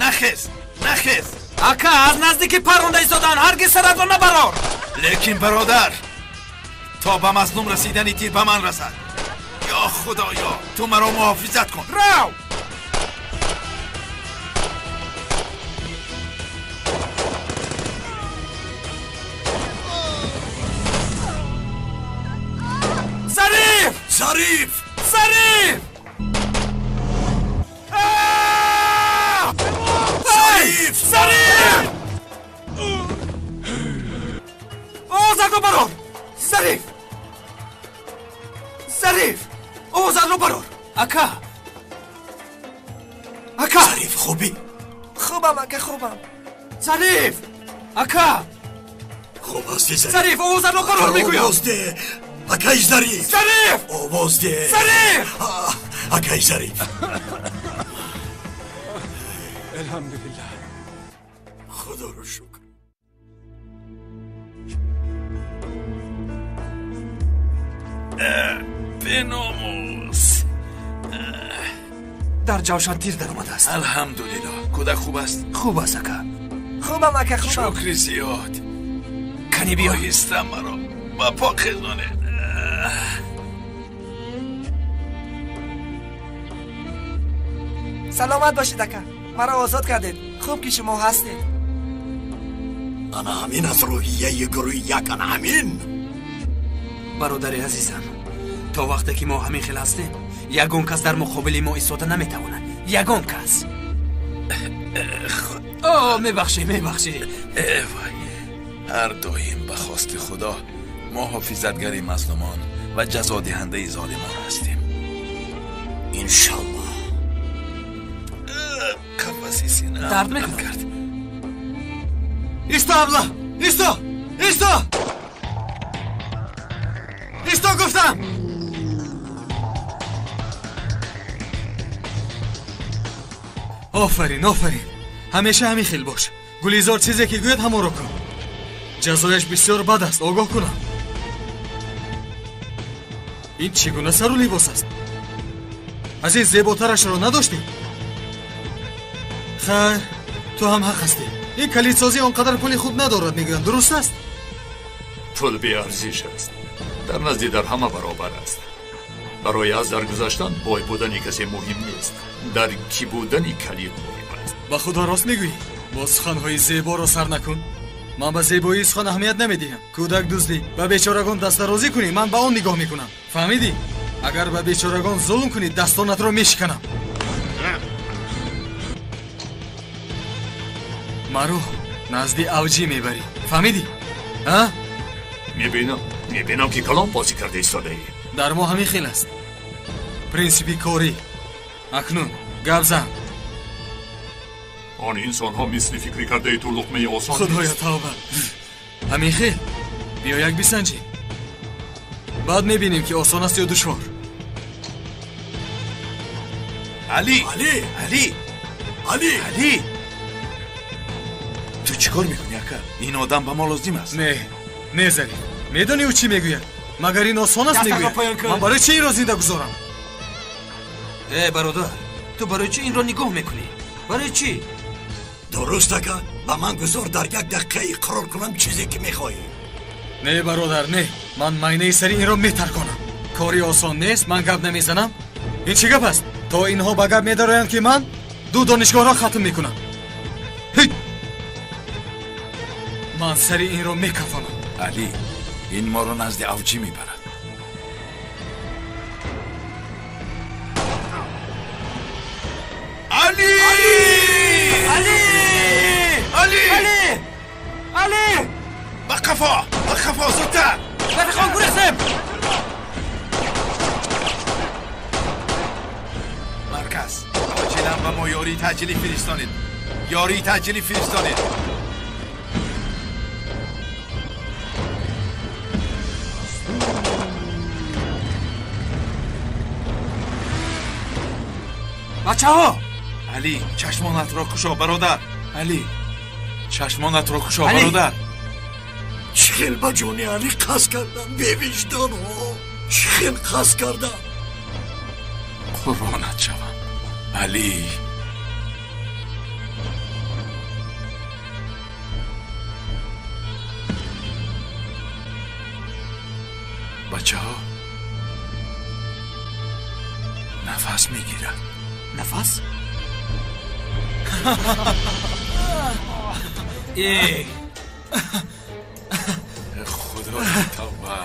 Нахез, нахез! Ака, аз наздики паронда истодан, ҳаргиз саратро набарор! Лекин бародар, то ба мазлум расидани тир ба ман расад. Ё худоё, ту маро муҳофизат кун. Рав! Зариф! Зариф! Зариф! Зариф! Зариф! Овозатро барор! Зариф! Зариф! Овозатро барор! Ака! Ака! Зариф, хубӣ? Хубам, ака, хубам. Зариф! Ака! Хуб ҳастӣ, Зариф? Зариф, овозатро барор мегӯям! Овоз деҳ! Акаи Зариф! Зариф! Овоз деҳ! Зариф! Акаи Зариф! Алҳамдулиллаҳ. Худоро шукр. Беномус! Дар ҷавшан тир даромадааст. Алҳамдулиллоҳ. Кӯдак хуб аст? Хуб аст, ака. Хубам, ака, хубам. Шукри зиёд. Кани биё. Оҳиста маро ба по хезонед. Саломат бошед, ака. Маро озод кардед. Хуб ки шумо ҳастед. Ана ҳамин аз рӯҳияи гурӯҳи як, ана ҳамин. Бародари азизам, то вақте ки мо ҳамин хел ҳастем, ягон кас дар муқобили мо истода наметавонад. Ягон кас. О, мебахшӣ, мебахшӣ. Э вой, ҳар доим ба хости Худо муҳофизатгари мазлумон ва ҷазодиҳандаи золимон ҳастем. Иншаллоҳ. Қафаси синаам дард мекунад. Кард. Исто, абла! Исто! Исто! Исто гуфтам! Офарин, офарин. Ҳамеша ҳамин хел бош. Гулизор чизе ки гӯяд, ҳамонро кун. Ҷазояш бисёр бад аст, огоҳ кунам. Ин чӣ гуна сару либос аст? Аз ин зеботарашро надоштӣ? Хайр, ту ҳам ҳақ ҳастӣ. Ин калидсозӣ он қадар пули хуб надорад, мегӯянд, дуруст аст? Пул беарзиш аст. Дар назди дар ҳама баробар аст. Барои аз дар гузаштан бой будани касе муҳим нест. Дар кӣ будани калид муҳим аст. Ба худо рост мегӯӣ? Бо суханҳои зеборо сар накун. Ман ба зебоии сухан аҳамият намедиҳам. Кӯдак дуздӣ, ба бечорагон дастдарозӣ кунӣ, ман ба он нигоҳ мекунам. Фаҳмидӣ? Агар ба бечорагон зулм кунӣ, дастонатро мешиканам. Маро назди авҷӣ мебарӣ. Фаҳмидӣ? А? Мебинам, мебинам ки калом бозӣ карда истодаӣ. Дар мо ҳамин хел аст. Принсипи корӣ. Акнун гап зан. Он инсонҳо мисли фикрӣ кардаи ту луқмаи осон. Худоё, тавба. Ҳамин хел биё як бисанҷем, баъд мебинем ки осон аст ё душвор. Али, Али, Али, Али, Али, ту чӣ кор мекунӣ, ака? Ин одам ба мо лозим аст. Не, не, Зариф, медонӣ ӯ чӣ мегӯяд? Магар ин осон аст мегӯяд. Ман барои чӣ инро зинда гузорам? Э, бародар, ту барои чӣ инро нигоҳ мекунӣ? Барои чӣ? Дуруст, ака, ба ман гузор дар як дақиқа иқрор кунам чизе ки мехоҳӣ. Не, бародар, не, ман майнаи сари инро метарконам. Кори осон нест, ман гап намезанам. Ин чӣ гап аст? То инҳо ба гап медароянд, ки ман ду донишгоҳро хатм мекунам. Ман сари инро мекафонам. Али, ин моро назди авҷӣ мебарад. Али! Али! Али! Али! Али! Ба қафо! Ба қафо, зудтар! Рафиқон, гурезем! Марказ, оҷилан ба мо ёрии таъҷилӣ фиристонед. Ёрии таъҷилӣ фиристонед. Бачаҳо! Али, чашмонатро кушо, бародар. Али, чашмонатро кушо, бародар. Чӣ хел ба ҷони Али қасд кардам, бевиҷдонҳо! Чӣ хел қасд кардам! Қурбонат шавам, Али. Бачаҳо, нафас мегирад. Нафас? Э! Худои тавба.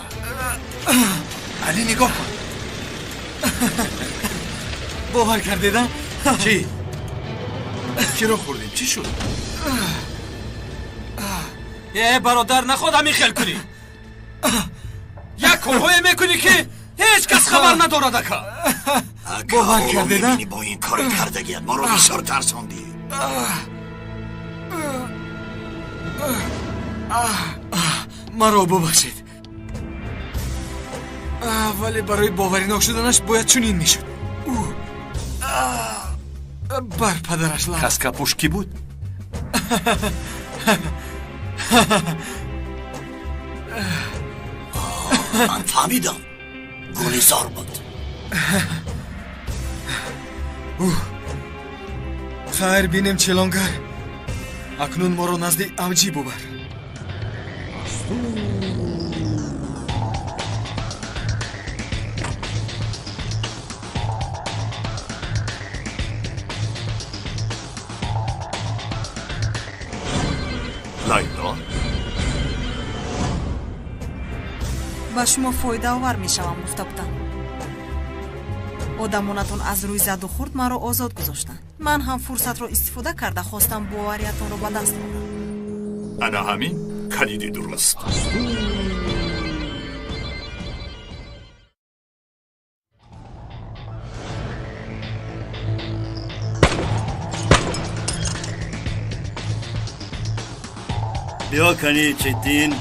Али, нигоҳ кун. Бовар кардеда? Чӣ? Чиро хӯрдем? Чӣ шуд? Э, бародар, наход ҳамин хел кунӣ. Як корҳое мекунӣ, ки ҳеҷ кас хабар надорад, ака. Бовар кардеда? Бо ин кори кардагият моро бисёр тарсондӣ. Маро бубахшед, вале барои боваринок шуданаш бояд чунин мешуд. Бар падараш лаб. Каскапӯш кӣ буд? Ман фаҳмидам, Гулизор буд. Хайр, бинем, челонгар, акнун моро назди авҷӣ бубар. Лайло, ба шумо фоидаовар мешавам гуфта будам. Одамонатон аз рӯи заду хурд маро озод гузоштанд. Ман ҳам фурсатро истифода карда хостам бовариятонро ба даст орам. Ана ҳамин калиди дуруст. Биё кани, Четин.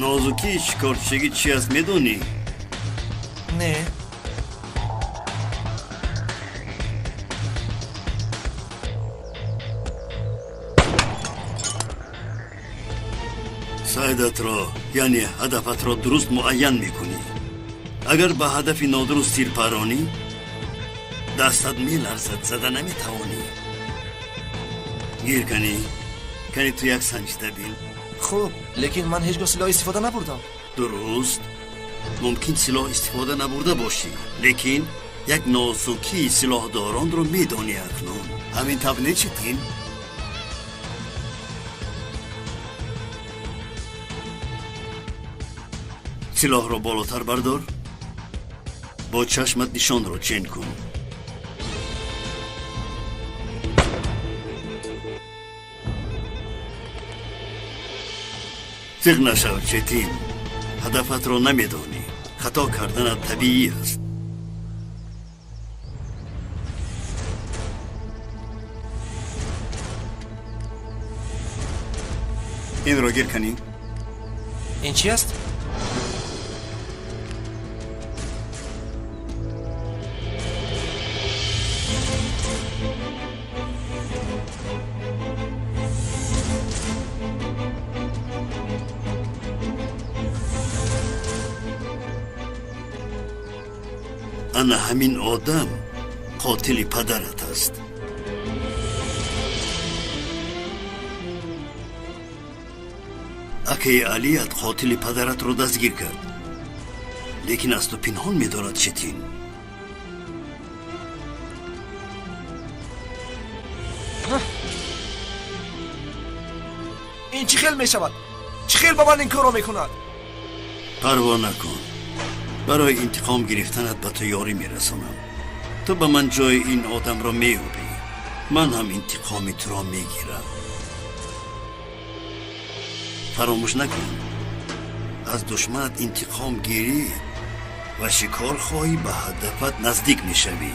Нозукии шикорчигӣ чи аст, медонӣ? Не. Сайдатро, яъне ҳадафатро дуруст муайян мекунӣ. Агар ба ҳадафи нодуруст тир паронӣ, дастат меларзад, зада наметавонӣ. Гир кани, кани ту як санҷида бин. Хуб, лекин ман ҳеҷ гоҳ силоҳ истифода набурдам. Дуруст, мумкин силоҳ истифода набурда бошӣ, лекин як нозукии силоҳдоронро медонӣ акнун. Ҳамин тавр не, Четин? Силоҳро болотар бардор, бо чашмат нишонро чен кун. Зиқ нашав, Четин, Ҳадафатро намедонӣ. Хато карданат табиӣ аст. Инро гир кунӣ. Ин чӣ аст? Ана ҳамин одам қотили падарат аст. Акаи Алият қотили падаратро дастгир кард, лекин аз ту пинҳон медорад. Четин, ин чӣ хел мешавад? Чӣ хел ба ман ин корро мекунад? Парво накун, барои интиқом гирифтанат ба ту ёрӣ мерасонам. Ту ба ман ҷои ин одамро меёбӣ, ман ҳам интиқоми туро мегирам. Фаромӯш накун, аз душманат интиқом гирӣ ва шикор хоҳӣ, ба ҳадафат наздик мешавӣ.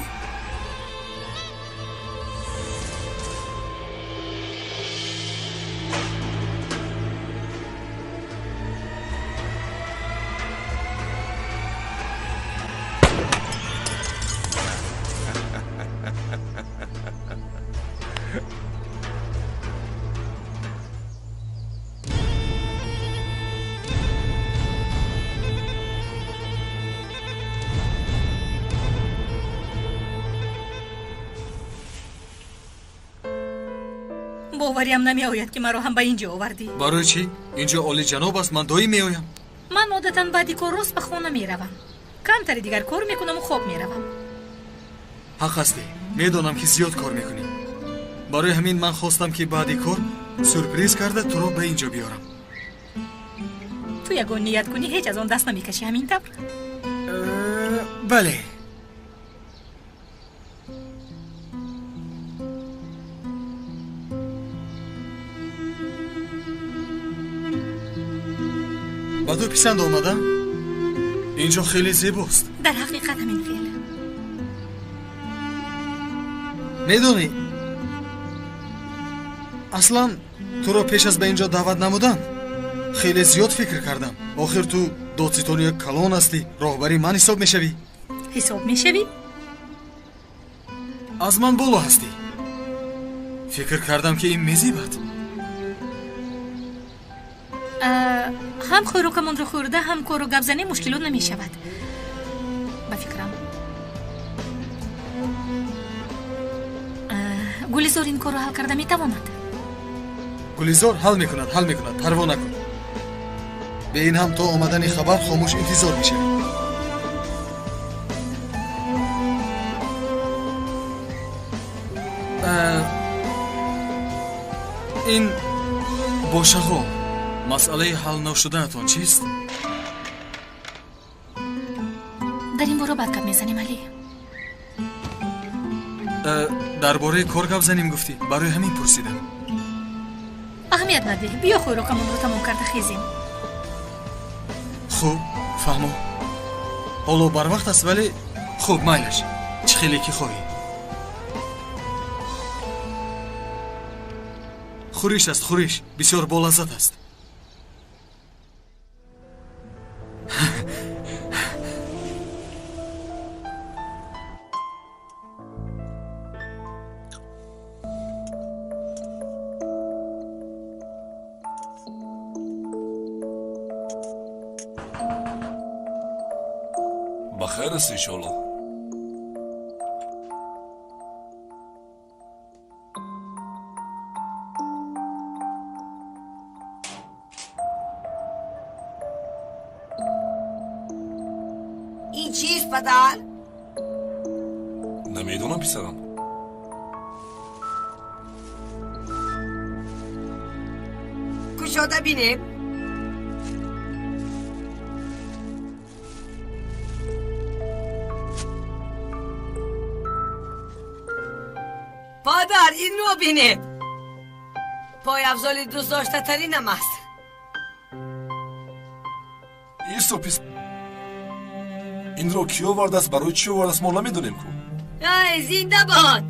Бовариам намеояд, ки маро ҳам ба ин ҷо овардӣ. Барои чӣ? Ин ҷо олиҷаноб аст, ман доим меоям. Ман одатан баъди кор рост ба хона меравам. Камтари дигар кор мекунаму хоб меравам. Ҳақ ҳастӣ, медонам, ки зиёд кор мекунӣ. Барои ҳамин ман хостам, ки баъди кор сюрприз карда туро ба ин ҷо биёрам. Ту ягон ният кунӣ, ҳеҷ аз он даст намекашӣ, ҳамин тавр? Бале. Ба ту писанд омада? Ин ҷо хеле зебост. Дар ҳақиқат ҳамин хел. Медонӣ, аслан туро пеш аз ба ин ҷо даъват намудан хеле зиёд фикр кардам. Охир ту додситони калон ҳастӣ, роҳбари ман ҳисоб мешавӣ. Ҳисоб мешавӣ? Аз ман боло ҳастӣ. Фикр кардам, ки ин мезебад. Ҳам хӯрокамонро хӯрда, ҳам кору гапзанӣ мушкилот намешавад, ба фикрам. Гулизор ин корро ҳал карда метавонад. Гулизор ҳал мекунад, ҳал мекунад, парво накун. Бе ин ҳам то омадани хабар хомӯш интизор мешавем. Ин бошағол масъалаи ҳал нашудаатон чист? Дар ин бора баъд гап мезанем, Али. Дар бораи кор гап занем гуфтӣ, барои ҳамин пурсидам. Аҳамият надиҳ, биё хӯрокамонро тамом карда хезем. Хуб, фаҳмо. Ҳоло барвақт аст, вале хуб, майлаш, чӣ хеле ки хоҳӣ. Хӯриш аст, хӯриш бисёр болаззат аст. Ба хайр аст, иншоалло. Ин чист, падар? Намедонам, писарам. Кушода бинем. Падар, инро бинед. Пойафзоли дӯстдоштатаринам аст. Исо пис, инро кӣ овардааст, барои чӣ овардааст, мо намедонем ку. Ай, зинда бод!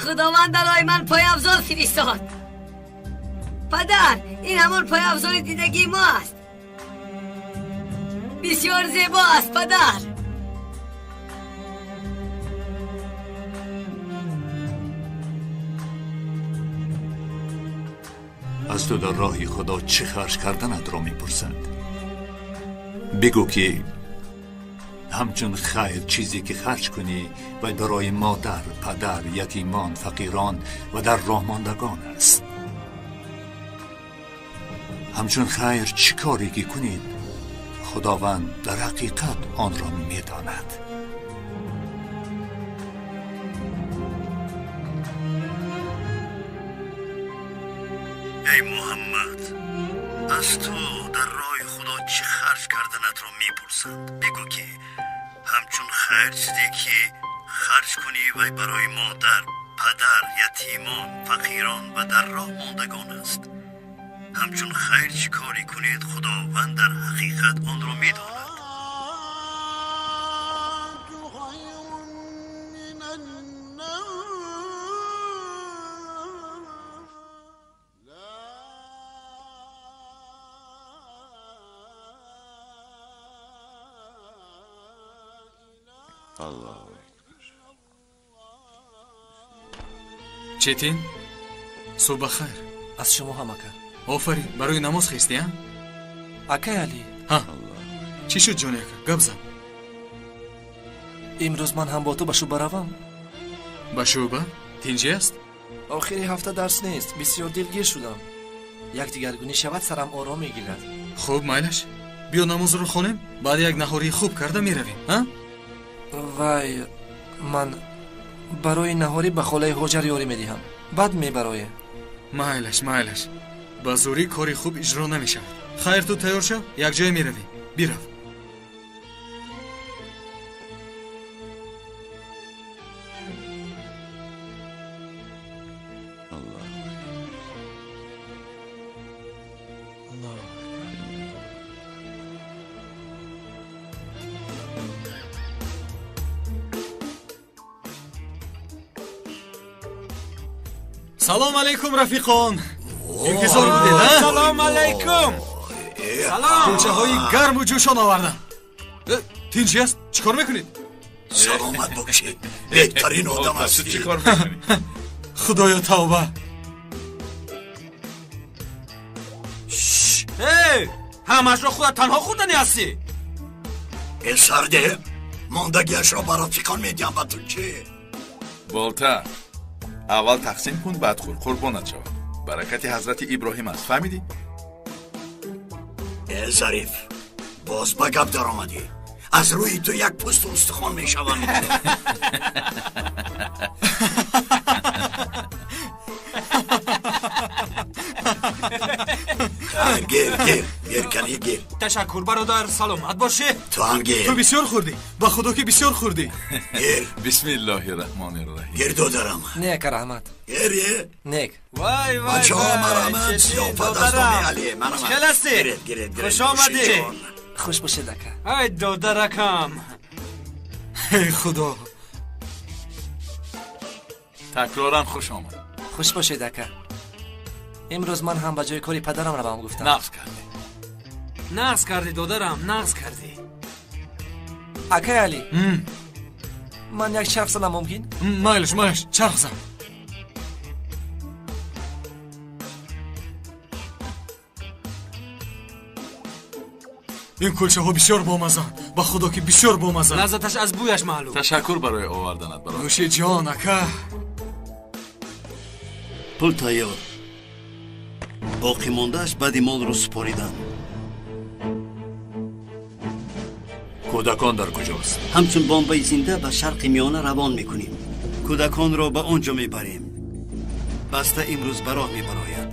Худованд барои ман пойафзол фиристод. Падар, ин ҳамон пойафзоли дидагии мо аст. Бисёр зебо аст, падар. Аз ту дар роҳи Худо чӣ харҷ карданатро мепурсанд. Бигӯ ки ҳамчун хайр чизе ки харҷ кунӣ вай барои модар, падар, ятимон, фақирон ва дар роҳ мондагон аст. Ҳамчун хайр чӣ коре ки кунед, Худованд дар ҳақиқат онро медонад. Эй Муҳаммад, аз ту дар роҳи Худо чӣ харҷ карданатро мепурсанд. Бигӯ ки ҳамчун хайр чизе ки харҷ кунӣ вай барои модар, падар, ятимон, фақирон ва дар роҳ мондагон аст. Ҳамчун хайр чӣ коре кунед, Худованд дар ҳақиқат онро медонад. Четин, субҳ бахайр. Аз шумо ҳам, ака. Офарин, барои намоз хестӣ, а? Акай Алӣ. Ҳа, чӣ шуд, ҷони ака? Гап зан. Имрӯз ман ҳам бо ту ба шӯъба равам. Ба шӯъба? Тинҷӣ аст? Охири ҳафта дарс нест, бисёр дилгир шудам. Як дигаргунӣ шавад, сарам ором мегирад. Хуб, майлаш. Биё намозро хонем, баъд як наҳории хуб карда меравем, а? Вай, ман барои наҳорӣ ба холаи Ҳоҷар ёрӣ медиҳам. Баъд мебароем. Майлаш, майлаш. Ба зӯрӣ кори хуб иҷро намешавад. Хайр, ту тайёр шав, якҷоя меравем. Бирав. Салом алейкум, рафиқон. Интизор будед, а? Салом алейкум. Салом. Кулчаҳои гарму ҷӯшон овардам. Тинҷӣ аст? Чӣ кор мекунед? Саломат бошед. Беҳтарин одам ҳастӣ. Чӣ кор мекунӣ? Худоё, тавба. Эй, ҳамашро худат танҳо хӯрданӣ ҳастӣ? Э сарде, мондагиашро ба рафиқон медиҳам, ба ту чӣ? Болта, аввал тақсим кун, баъд хӯр, қурбонат шавад. Баракати ҳазрати Иброҳим аст, фаҳмидӣ? Э Зариф, боз ба гап даромадӣ. Аз рӯи ту як пӯсту устухон мешавам. Гир, гир, гир, кани гир. Ташаккур, бародар, саломат бошӣ. Ту ҳам гир. Ту бисёр хӯрдӣ, ба худо ки бисёр хӯрдӣ. Гир. Бисмиллоҳи раҳмони раҳим. Гир, додарам. Не, ака, раҳмат. Гир, е. Нек. Вай, вай, бачаҳо, марҳамат, зиёфат аз номи Алӣ. Марҳамат. Хел ҳастӣ? Гиред, гиред, гиред. Хуш омадӣ. Хуш бошед, ака. Ай, додаракам. Эй худо. Такроран хуш омад. Хуш бошед, ака. Имрӯз ман ҳам ба ҷои кори падарам равам гуфтам. Нағз кардӣ. Нағз кардӣ, додарам, нағз кардӣ. Акай Алӣ, ман як чарх занам мумкин? Майлаш, майлаш, чарх зан. Ин кулчаҳо бисёр бомазанд, ба худо ки бисёр бомазанд. Лаззаташ аз бӯяш маълум. Ташаккур барои оварданат, бародар. Нӯши ҷон, ака. Пул тайёр. Боқӣ мондааш баъди молро супоридан. Кӯдакон дар куҷост? Ҳамчун бомбаи зинда ба Шарқи Миёна равон мекунем. Кӯдаконро ба он ҷо мебарем. Баста имрӯз ба роҳ мебарояд.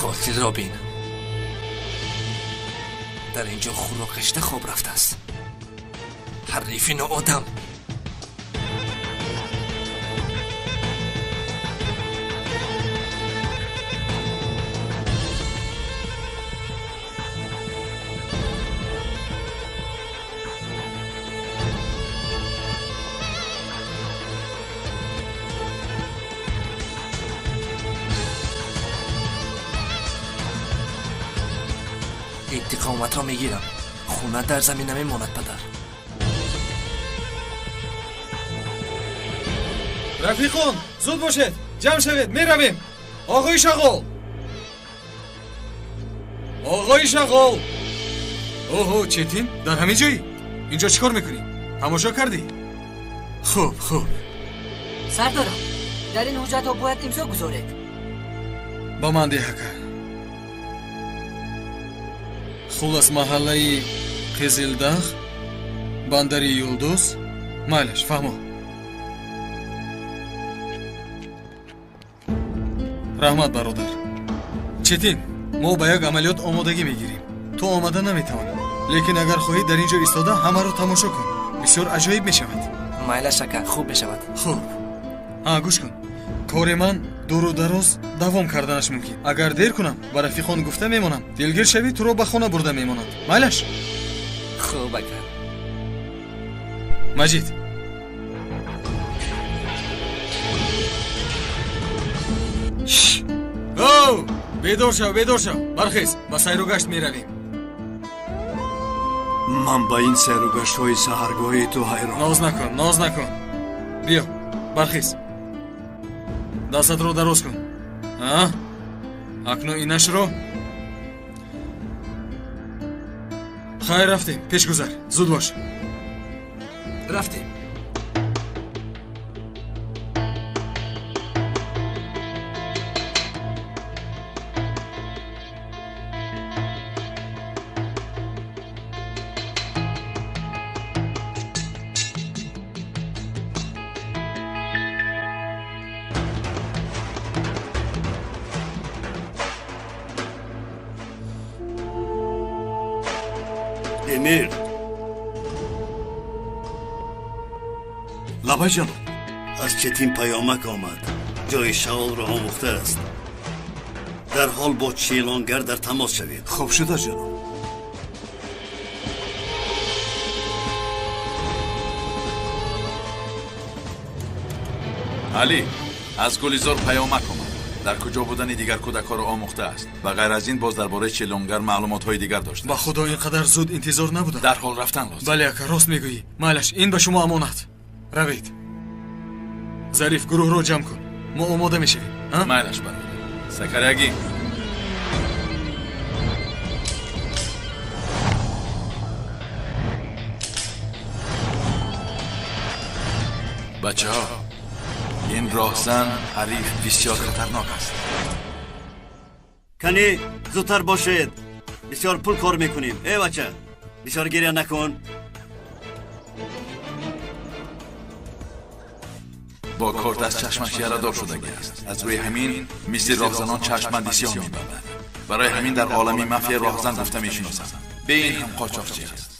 Қотилро бин. Дар инҷо хунро кашида хоб рафтааст. Ҳарифи ноодам. интиқоматро мегирам. Хона дар замин намемонад, падар. Рафиқон, зуд бошед, ҷамъ шавед, меравем. Оғои Шағол, оғои Шағол. Оҳо, Четин, дар ҳамин ҷоӣ? Инҷо чӣ кор мекунӣ? Тамошо кардӣ? Хуб, хуб. Сардорам, дар ин ҳуҷҷатҳо бояд имзо гузоред. Ба ман деҳ, ака. Хулас, маҳаллаи Қизилдағ, бандари Юлдуз. Майлаш, фаҳмо. Раҳмат, бародар. Четин, мо ба як амалиёт омодагӣ мегирем. Ту омада наметавонӣ, лекин агар хоҳӣ дар ин ҷо истода ҳамаро тамошо кун. Бисёр аҷоиб мешавад. Майлаш, ака, хуб мешавад. Хуб. Ҳа, гӯш кун. Кори ман дуру дароз давом карданаш мумкин. Агар дер кунам, ба рафиқон гуфта мемонам. Дилгир шавӣ, туро ба хона бурда мемонанд. Майлаш? Хуб, ака. Маҷид. Оу, бедор шав, бедор шав. Бархез, ба сайру гашт меравем. Ман ба ин сайру гаштҳои саҳаргоҳии ту ҳайрон. Ноз накун, ноз накун. Биё, бархез. Дастатро дароз кун. А? Акнун инашро. Хайр, рафтем, пешгузар. Зуд бош. Рафтем. Демир. Лабай ҷаноб. Аз Четин паёмак омад. Ҷои Шағолро омӯхтааст. Дарҳол бо Челонгар дар тамос шавед. Хуб шуда, ҷаноб. Алӣ, аз Гулизор паёмак омад. Дар куҷо будани дигар кӯдакҳоро омӯхтааст. Ба ғайр аз ин боз дар бораи Челонгар маълумотҳои дигар дошт. Ба худо, ин қадар зуд интизор набудам. Дарҳол рафтан лозим. Бале, ака, рост мегӯӣ. Майлаш, ин ба шумо амонат. Равед. Зариф, гурӯҳро ҷамъ кун. Мо омода мешавем. Майлаш, бародар. Сакарягин. Бачаҳо, ин роҳзан ҳариф бисёр хатарнок аст. Кани, зудтар бошед. Бисёр пул кор мекунем. Э, бача, бисёр гиря накун. Бо корт аз чашмаш ярадор шудагӣ аст. Аз рӯи ҳамин мисли роҳзанон чашмбанди сиёҳ мебандад. Барои ҳамин дар олами мафия роҳзан гуфта мешиносанд. Бе ин ҳам қочоқчӣ аст.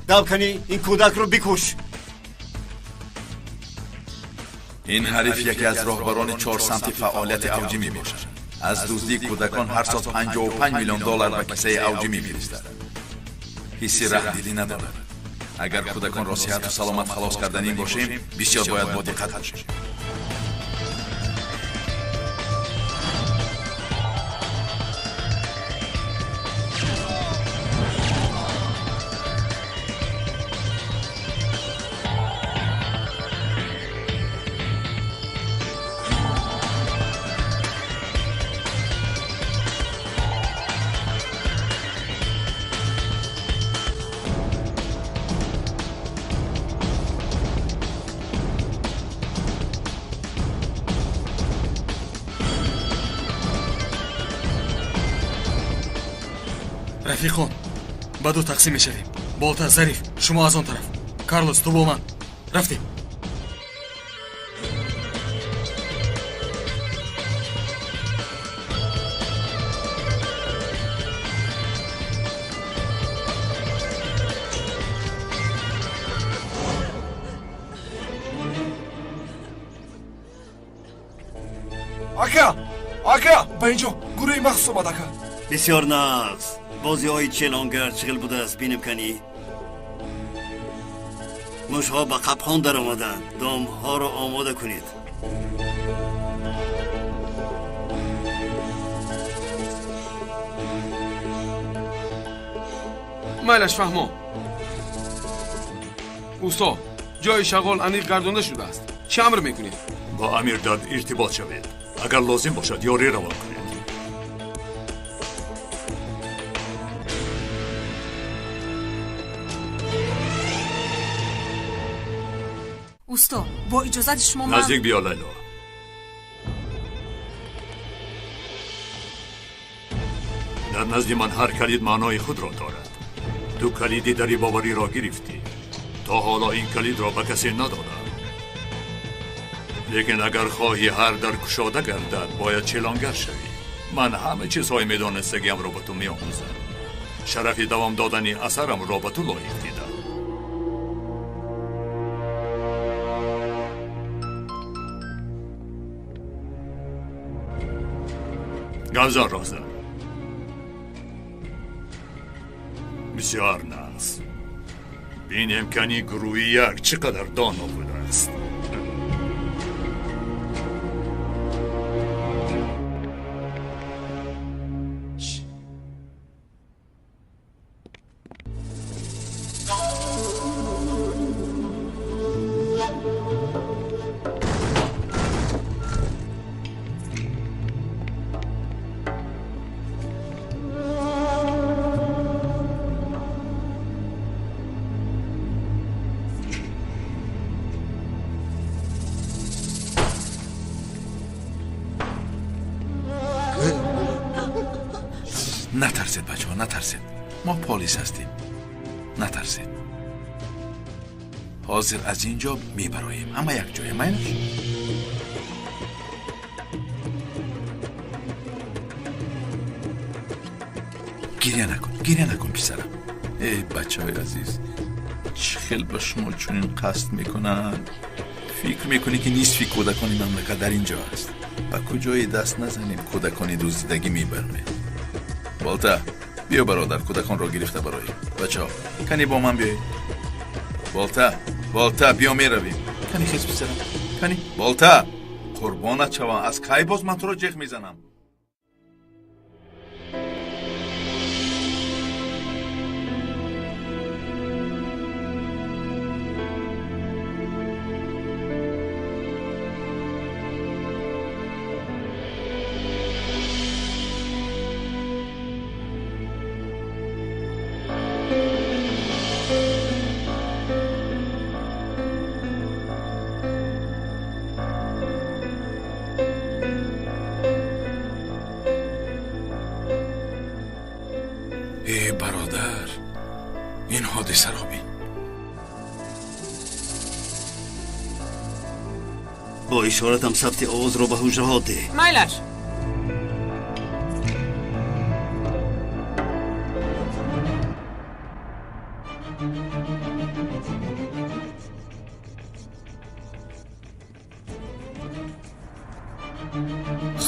Дав кани, ин кӯдакро бикуш. Ин ҳариф яке аз роҳбарони чор самти фаъолияти авҷӣ мебошад. Аз дуздии кӯдакон ҳар сол 55 миллион доллар ба кисаи авҷӣ мефиристад. Ҳисси раҳмдилӣ надорад. Агар кӯдаконро сиҳату саломат халос карданӣ бошем, бисёр бояд бодиққат бошем. Рафиқон, ба ду тақсим мешавем. Болта, Зариф, шумо аз он тараф. Карлос, ту бо ман. Рафтем. Ака, ака, ба инҷо гурӯҳи махсус омад, ака. Бисёр нағз. Бозиҳои челонгар чӣ хел будааст, бинем канӣ. Мушҳо ба қапхон даромаданд. Домҳоро омода кунед. Майлаш, фаҳмо. Усто, ҷои шағол аниқ гардонда шудааст. Чӣ амр мекунед? Бо амир дар иртибот шавед. Агар лозим бошад, ёрӣ равон кунед. Усто, бо иҷозати шумо ман наздик биё, Лайло. Дар назди ман ҳар калид маънои худро дорад. Ту калиди дари бовариро гирифтӣ. То ҳоло ин калидро ба касе надодам. Лекин агар хоҳӣ ҳар дар кушода гардад, бояд челонгар шавӣ. Ман ҳама чизҳои медонистагиамро ба ту меомӯзам. Шарафи давом додани асарамро ба ту лоиқ дидам. Гавзар роза. Бисёр нағз. Бинем кани гурӯҳи як чӣ қадар доно будааст. Натарсед, бачаҳо, натарсед. Мо полис ҳастем. Натарсед. Ҳозир аз ин ҷо мебароем. Ҳама якҷоя, майлаш? Гиря накун, гиря накун, писарам. Эй, бачаҳои азиз, чӣ хел ба шумо чунин қасд мекунанд? Фикр мекунӣ, ки нисфи кӯдакони мамлакат дар ин ҷо аст. Ба куҷое даст назанем, кӯдакони дуздидагӣ мебароем. Болта, биё бародар, кӯдаконро гирифта бароем. Бачаҳо, кани бо ман биёед. Болта, Болта, биё меравем. Кани хез, писарам, кани. Болта, қурбонат шавам, аз кай боз ман туро ҷеғ мезанам? Э, бародар, ин ҳодисаро бин. Бо ишоратам сабти овозро ба ҳуҷраҳо деҳ. Майлаш.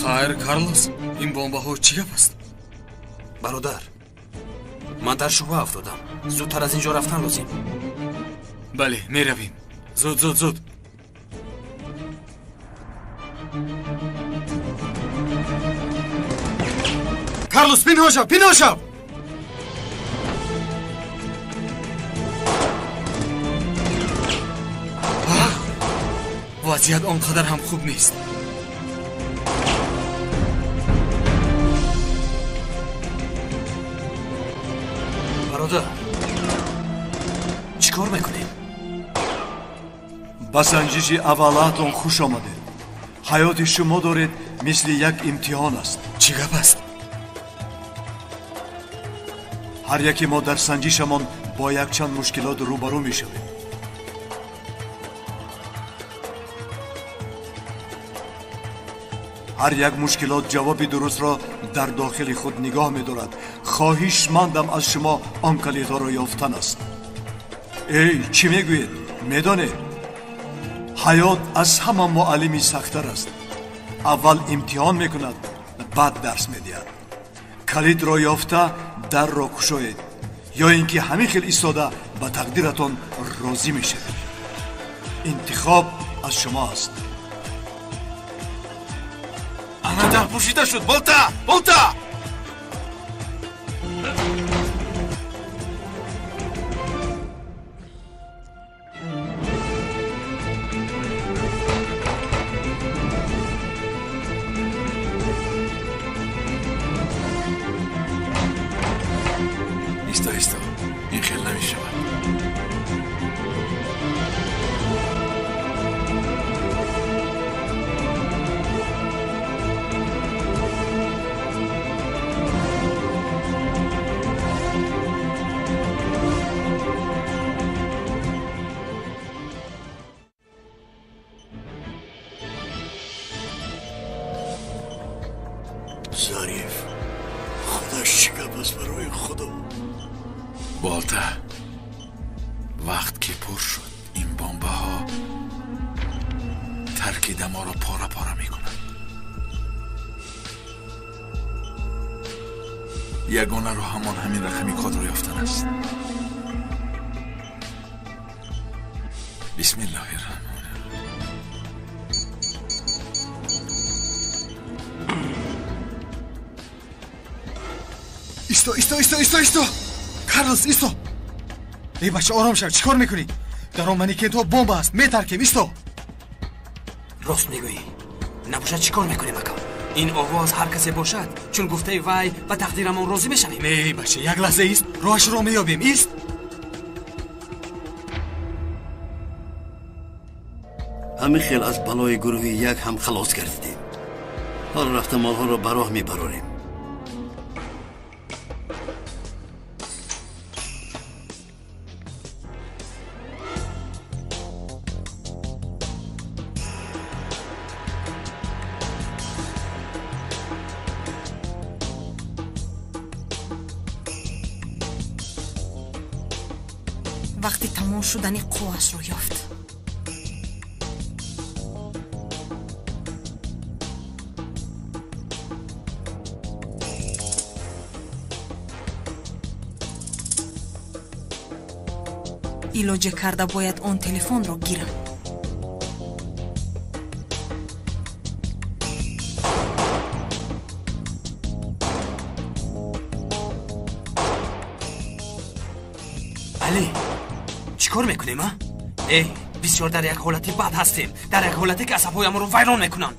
Хайр, Карлос, ин бомбаҳо чӣ гап аст? Бародар, ман дар шубҳа афтодам. Зудтар аз ин ҷо рафтан лозим. Бале, меравем. Зуд, зуд, зуд. Карлос, пинҳон шав, пинҳон шав! Вазъият он қадар ҳам хуб нест. Бародар, чӣ кор мекунем? Ба санҷиши аввалаатон хуш омадед. Ҳаёти шумо доред мисли як имтиҳон аст. Чӣ гап аст? Ҳар яке мо дар санҷишамон бо якчанд мушкилот рӯбарӯ мешавем. Ҳар як мушкилот ҷавоби дурустро дар дохили худ нигоҳ медорад. Хоҳишмандам аз шумо он калидҳоро ёфтан аст. Эй, чӣ мегӯед? Медонед, ҳаёт аз ҳама муаллими сахттар аст. Аввал имтиҳон мекунад, баъд дарс медиҳад. Калидро ёфта дарро кушоед, ё ин ки ҳамин хел истода ба тақдиратон розӣ мешавед. Интихоб аз шумо аст. Ана дар пӯшида шуд. Болта, болта! Исто, исто, ин хел намешавад. Зариф, худаш чӣ гап аст барои худо? Болта, вақт ки пур шуд, ин бомбаҳо таркида моро пора-пора мекунанд. Ягона роҳ ҳамон ҳамин рақами кодро ёфтан аст. Бисмиллоҳи раҳмони. Исто, исто, исто, исто, исто! Карлос, исто! Эй бача, ором шав, чӣ кор мекунӣ? Дар он манекенҳо бомба аст, метаркем, исто! Рост мегӯӣ. Набошад, чӣ кор мекунем, ака? Ин овоз ҳар касе бошад, чун гуфтаи вай ба тақдирамон розӣ мешавем. Не, бача, як лаҳза ист, роҳашро меёбем, ист! Ҳамин хел аз балои гурӯҳи як ҳам халос гардидем. Ҳоло рафта молҳоро ба роҳ мебарорем. Вақти тамом шудани қуввашро ёфт. Илоҷе карда бояд он телефонро гирам. Али, чӣ кор мекунем, а? Эй, бисёр дар як ҳолати бад ҳастем, дар як ҳолате ки асабҳоямонро вайрон мекунанд.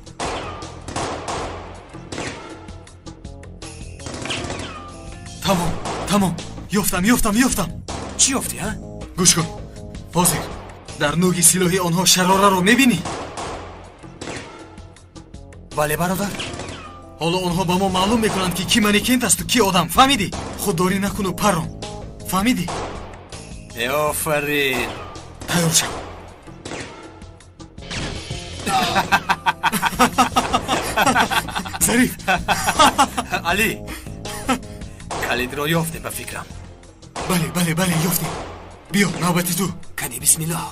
Тамом, тамом, ёфтам, ёфтам, ёфтам. Чӣ ёфтӣ, а? Гӯш кун, ҳозир дар нӯги силоҳи онҳо шарораро мебинӣ? Бале, бародар. Ҳоло онҳо ба мо маълум мекунанд, ки кӣ манекент асту кӣ одам, фаҳмидӣ? Худдорӣ накуну парон, фаҳмидӣ? Офарин. Тайёр шав. Зариф. Али, калидро ёфтем, ба фикрам. Бале, бале, бале, ёфтем. Биё, навбати ту. Кани, бисмиллоҳ.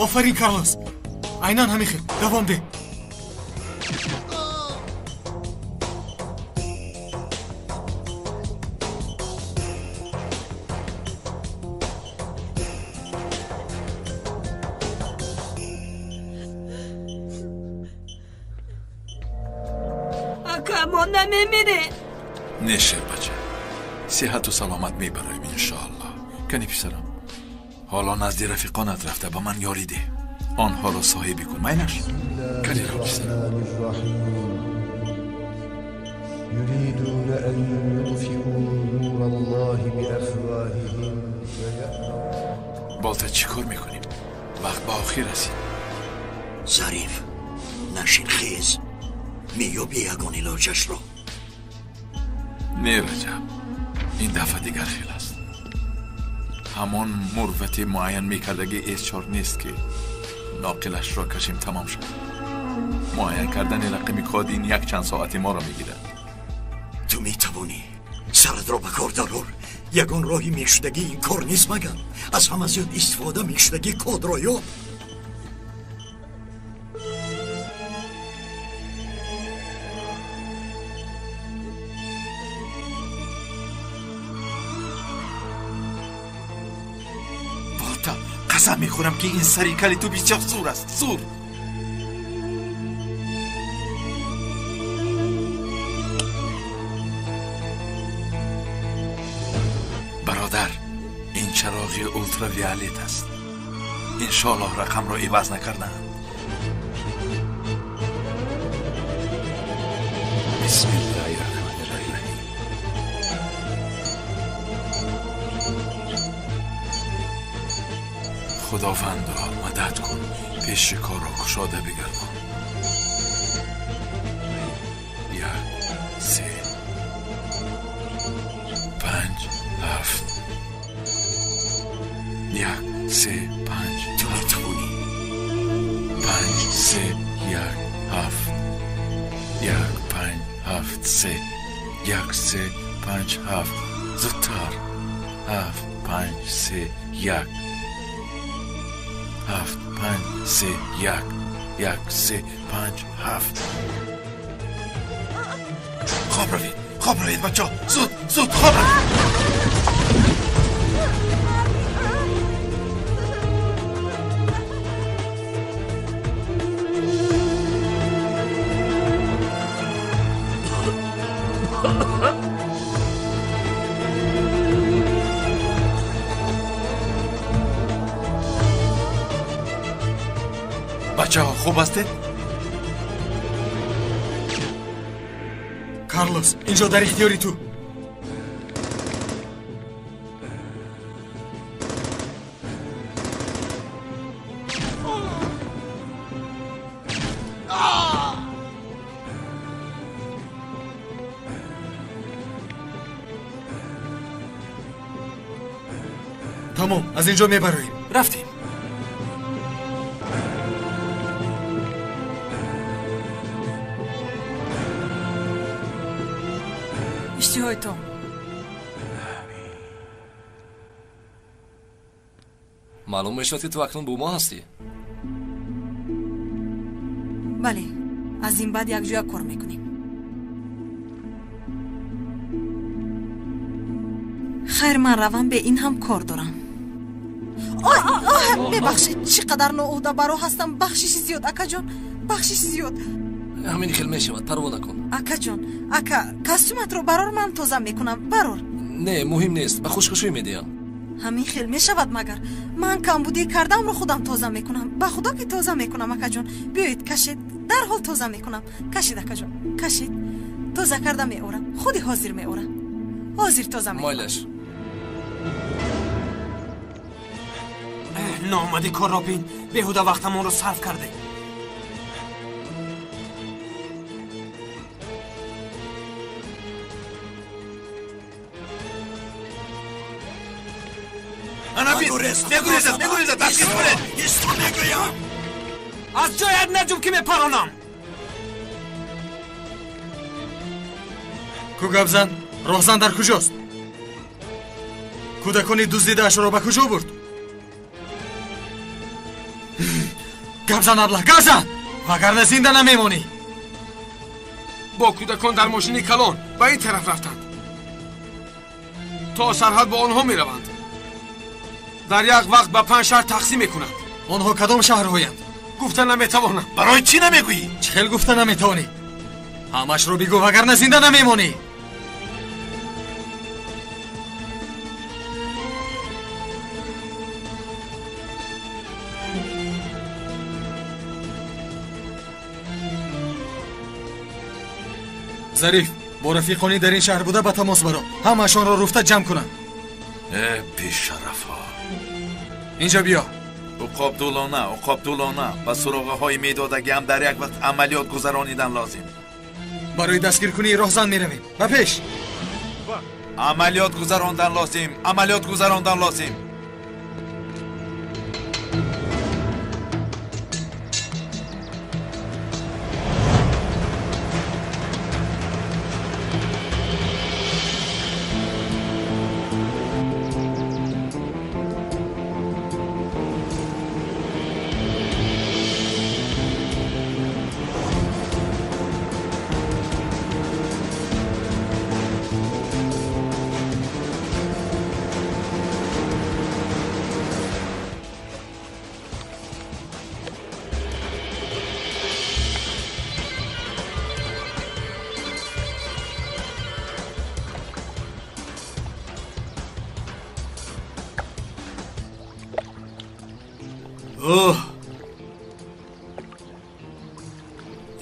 Офарин, Карлос, айнан ҳамин хел давом деҳ. Ака, мо намемирем. Не, шербача, сиҳату саломат мебароем, иншоаллоҳ. Кани писарам, ҳоло назди рафиқонат рафта ба ман ёрӣ деҳ, онҳоро соҳибӣ кун, майлаш? Кани рав, писарам. يريدون أن يطفئوا نور الله بأفواههم ويأبى Болта, чӣ кор мекунем? Вақт ба охир расид. Зариф, нашин, хез, меёбӣ ягон илоҷашро. Не, Раҷаб, ин дафъа дигар хел аст. Ҳамон мурвати муайян мекардаги С4 нест, ки ноқилашро кашем, тамом шавад. Муайян кардани рақами код ин якчанд соати моро мегирад. Ту метавонӣ, саратро ба кор дарор. Ягон роҳи мешудагӣ ин кор нест, магар аз ҳама зиёд истифода мешудагӣ кодро ёб. Қасам мехӯрам, ки ин сари кали ту бисёр зур аст, зур. Бародар, ин чароғи ултравиолет аст. Иншоаллоҳ рақамро иваз накардаанд. Бисмиллаҳи раҳмони раҳим. Худовандо, мадад кун, пеши корро кушода бигардон. 1 3 5 7 1 3 5 ту метавонӣ. 5 3 1 7 1 5 7 3 1 3 5 7. Зудтар. 7 5 3 1 7 5 3 1 1 3 5 7. Хоб равед, хоб равед, бачаҳо, зуд, зуд хоб равед. Бачаҳо, хуб ҳастед? Карлос, инҷо дар ихтиёри ту. Тамом, аз инҷо мебароем. Рафтем. Иштиҳоятон. Маълум мешавад, ки ту акнун бо мо ҳастӣ. Бале, аз ин баъд якҷоя кор мекунем. Хайр, ман равам, бе ин ҳам кор дорам. Ой, мебахшед, чӣ қадар ноуҳдабаро ҳастам. Бахшиши зиёд, акаҷон, бахшиши зиёд. Ҳамин хел мешавад, парво накун. Акаҷон, ака, костюматро барор, ман тоза мекунам, барор. Не, муҳим нест, ба хушхушӣ медиҳам. Ҳамин хел мешавад магар? Ман камбудӣ кардаамро худам тоза мекунам. Ба худо ки тоза мекунам, акаҷон. Биёед, кашед, дарҳол тоза мекунам. Кашед, акаҷон, кашед. Тоза карда меорам, худи ҳозир меорам. Ҳозир тоза мекунам. Майлаш. Ноомадӣ корро бин, беҳуда вақтамонро сарф кардем. Мегурезад, мегурезад, дастгир кунед. Исто мегӯям. Аз ҷоят наҷум, ки мепаронам. Ку гапзан, роҳзан дар куҷост? Кӯдакони дуздидаашро ба куҷо бурд? Гапзан, аблаҳ, гапзан, вагарна зинда намемонӣ. Бо кӯдакон дар мошини калон ба ин тараф рафтанд. То сарҳад бо онҳо мераванд. Дар як вақт ба 5 шаҳр тақсим мекунанд. Онҳо кадом шаҳрҳоянд? Гуфта наметавонам. Барои чӣ намегӯӣ? Чӣ хел гуфта наметавонӣ? Ҳамашро бигӯ, вагарна зинда намемонӣ. Зариф, бо рафиқони дар ин шаҳр буда ба тамос баро. Ҳамашонро руфта ҷамъ кунам. Э, бешарафҳо! Инҷо биё. Уқобдулона, уқобдулона, ба суроғаҳои медодагиам дар як вақт амалиёт гузаронидан лозим. Барои дастгиркунии роҳзан меравем. Ба пеш! Амалиёт гузарондан лозим, амалиёт гузарондан лозим. Оҳ,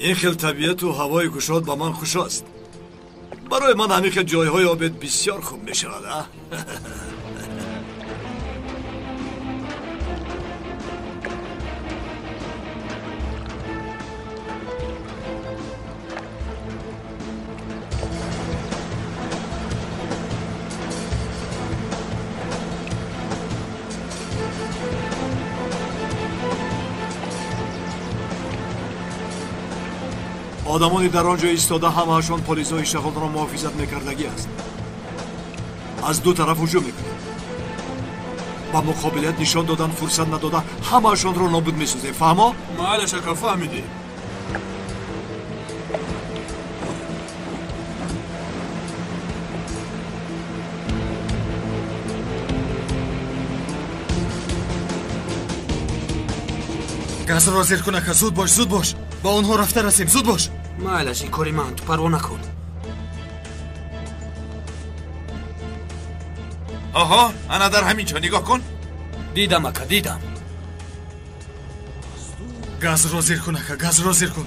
ин хел табиату ҳавои кушод ба ман хуш аст. Барои ман ҳамин хел ҷойҳои обед бисёр хуб мешавад. А одамони дар он ҷо истода ҳамаашон полисҳои шағолро муҳофизат мекардагӣ аст. Аз ду тараф ҳуҷум мекунем. Ба муқобилият нишон додан фурсат надода ҳамаашонро нобуд месозем. Фаҳмо? Майлаш ака, фаҳмидӣ. Газро зир кун ака, зуд бош, зуд бош. Ба онҳо рафта расем, зуд бош. Майлаш, ин кори ман, ту парво накун. Оҳо, ана дар ҳамин ҷо нигоҳ кун. Дидам ака, дидам. Газро зир кун ака, газро зир кун.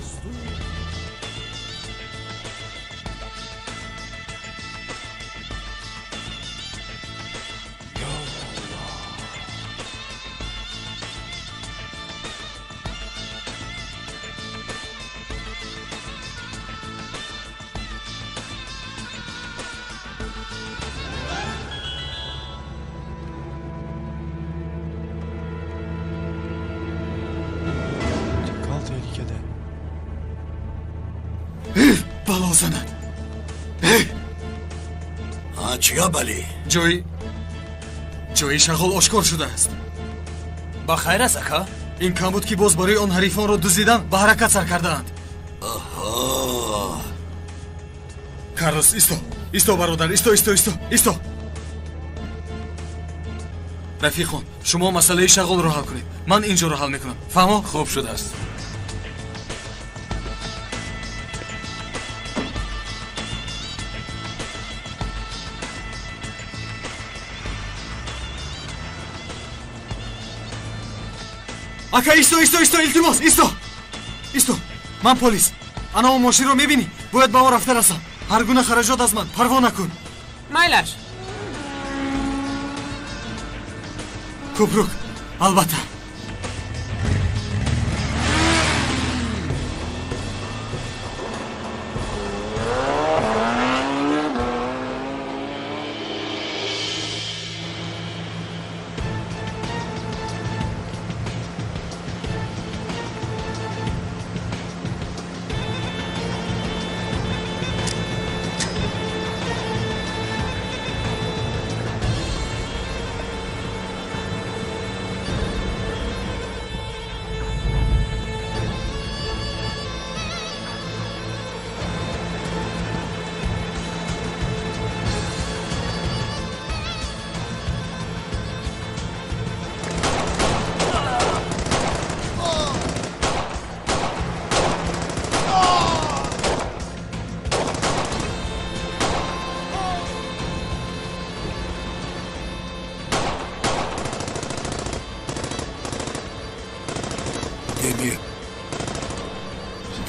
Бало занад. Чӣ гап, Али? Ҷои шағол ошкор шудааст. Ба хайр аст ака? Ин кам буд, ки боз барои он ҳарифонро дуздидан ба ҳаракат сар кардаанд. Оҳо! Карлос, исто, исто бародар, исто, исто, исто, исто. Рафиқон, шумо масъалаи шағолро ҳал кунед, ман ин ҷоро ҳал мекунам. Фаҳмо? Хуб шудааст. Ака, исто, исто, исто, илтимос, исто, исто. Ман полис. Ана он мошинро мебинӣ? Бояд ба он рафта расам. Ҳар гуна хараҷот аз ман, парво накун. Майлаш. Кӯпрук, албатта.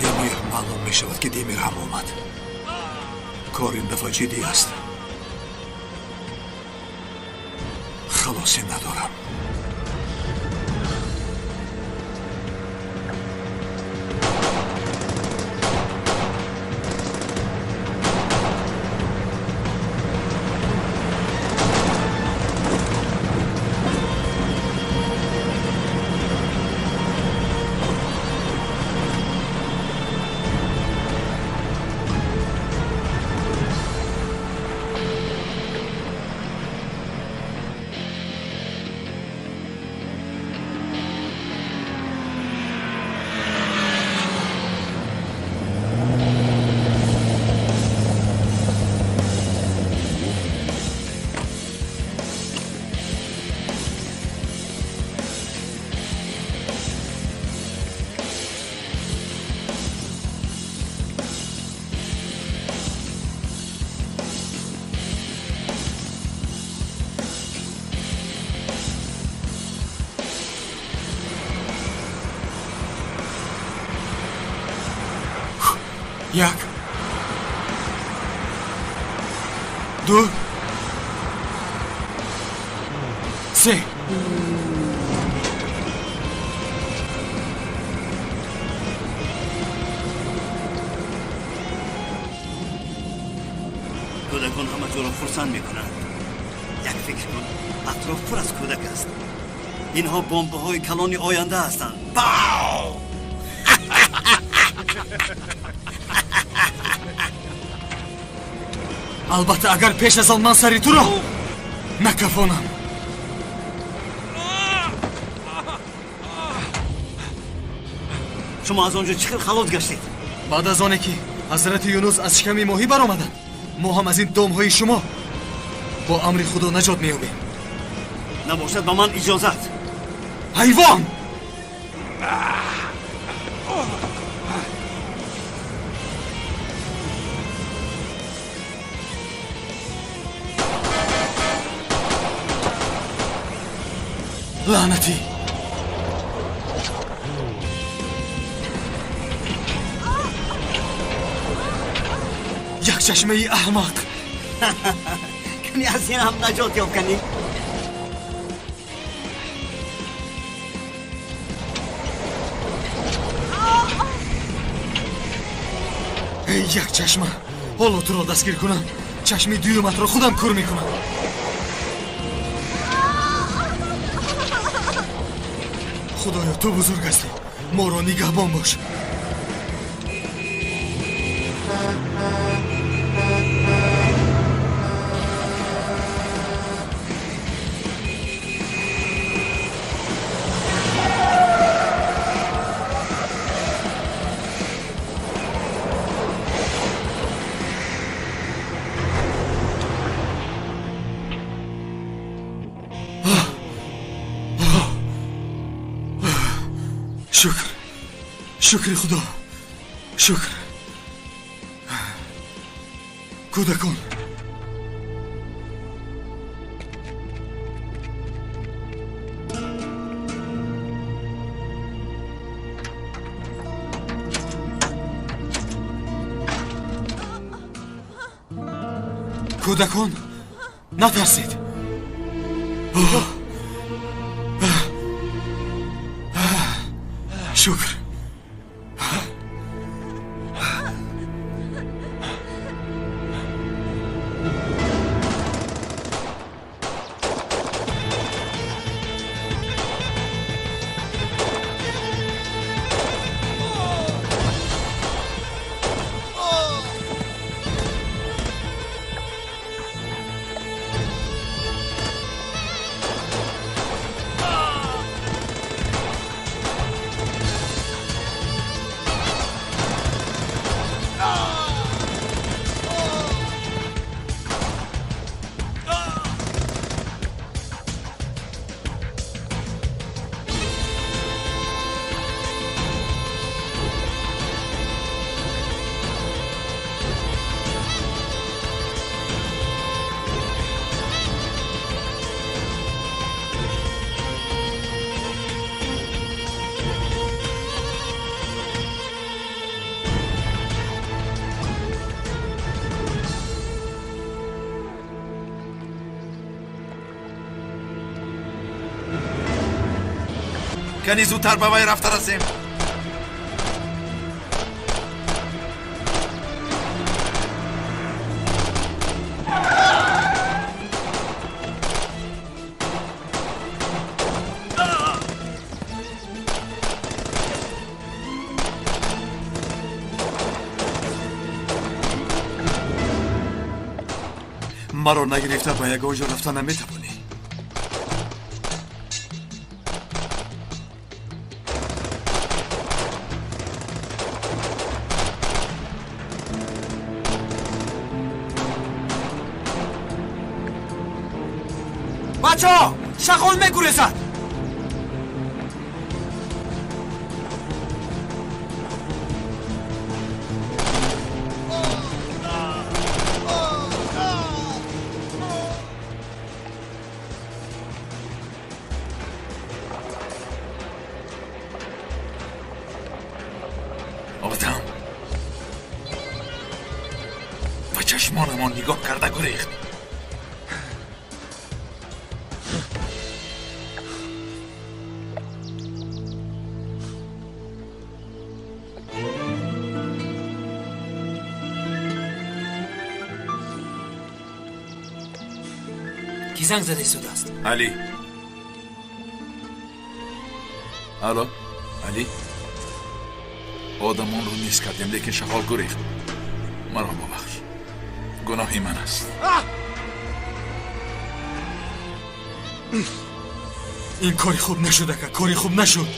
Демир, маълум мешавад, ки Демир ҳам омад. Кор ин дафъа ҷиддӣ аст. Халосӣ надорам. Як, ду, се. Кӯдакон ҳама ҷоро хурсанд мекунанд. Як фикр кун, атроф пур аз кӯдак аст. Инҳо бомбаҳои калони оянда ҳастанд. Пау! Албатта, агар пеш аз он ман сари туро накафонам. Шумо аз он ҷо чӣ хел халос гаштед? Баъд аз оне ки ҳазрати Юнус аз шиками моҳӣ баромаданд, мо ҳам аз ин домҳои шумо бо амри Худо наҷот меёбем. Набошад, ба ман иҷозат. Ҳайвон! Лаънатӣ! Як чашмаи аҳмақ! Кани аз ин ҳам наҷот ёфтанӣ? Эй як чашма, ҳоло туро дастгир кунам, чашми дуюматро худам кур мекунам. Худоё, ту бузург ҳастӣ, моро нигаҳбон бош. Шукр, шукри Худо, шукр. Кӯдакон, кӯдакон, натарсед. Шукр. Кани зудтар ба вай рафта расем. Маро нагирифта ба ягон ҷо рафта наметавонӣ. Бачаҳо, шағол мегурезад. Одам. Чашмонамон нигоҳ карда гурехт. Ки занг зада истодааст? Али. Алло, Али. Одамонро низ кардем, лекин шағол гурехт. Маро бубахш. Гуноҳи ман аст. Ин кори хуб нашуд, ака, кори хуб нашуд.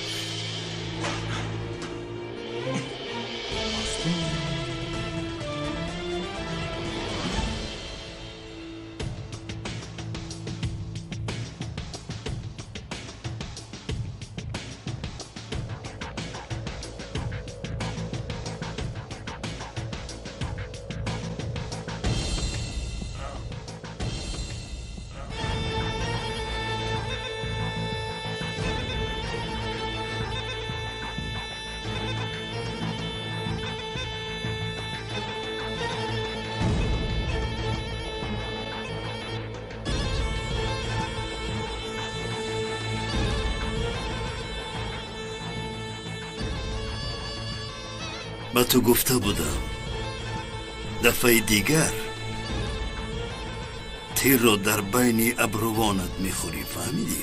Ба ту гуфта будам, дафъаи дигар тирро дар байни абрувонат мехӯрӣ, фаҳмидӣ?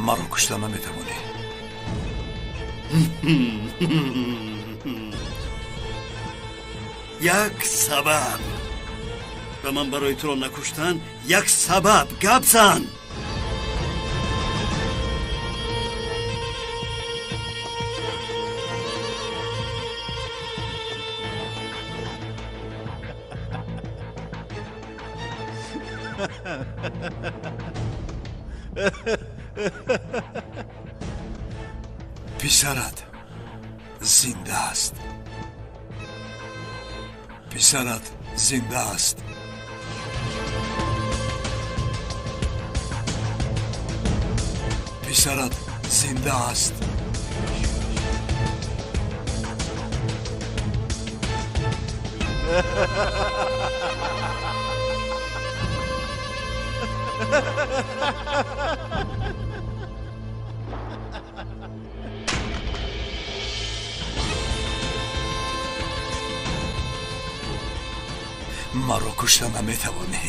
Маро кушта наметавонӣ. Як сабаб ба ман барои туро накуштан, як сабаб гап зан. Писарат зинда аст. Писарат зинда аст. Писарат зинда аст. Маро кушта наметавонӣ.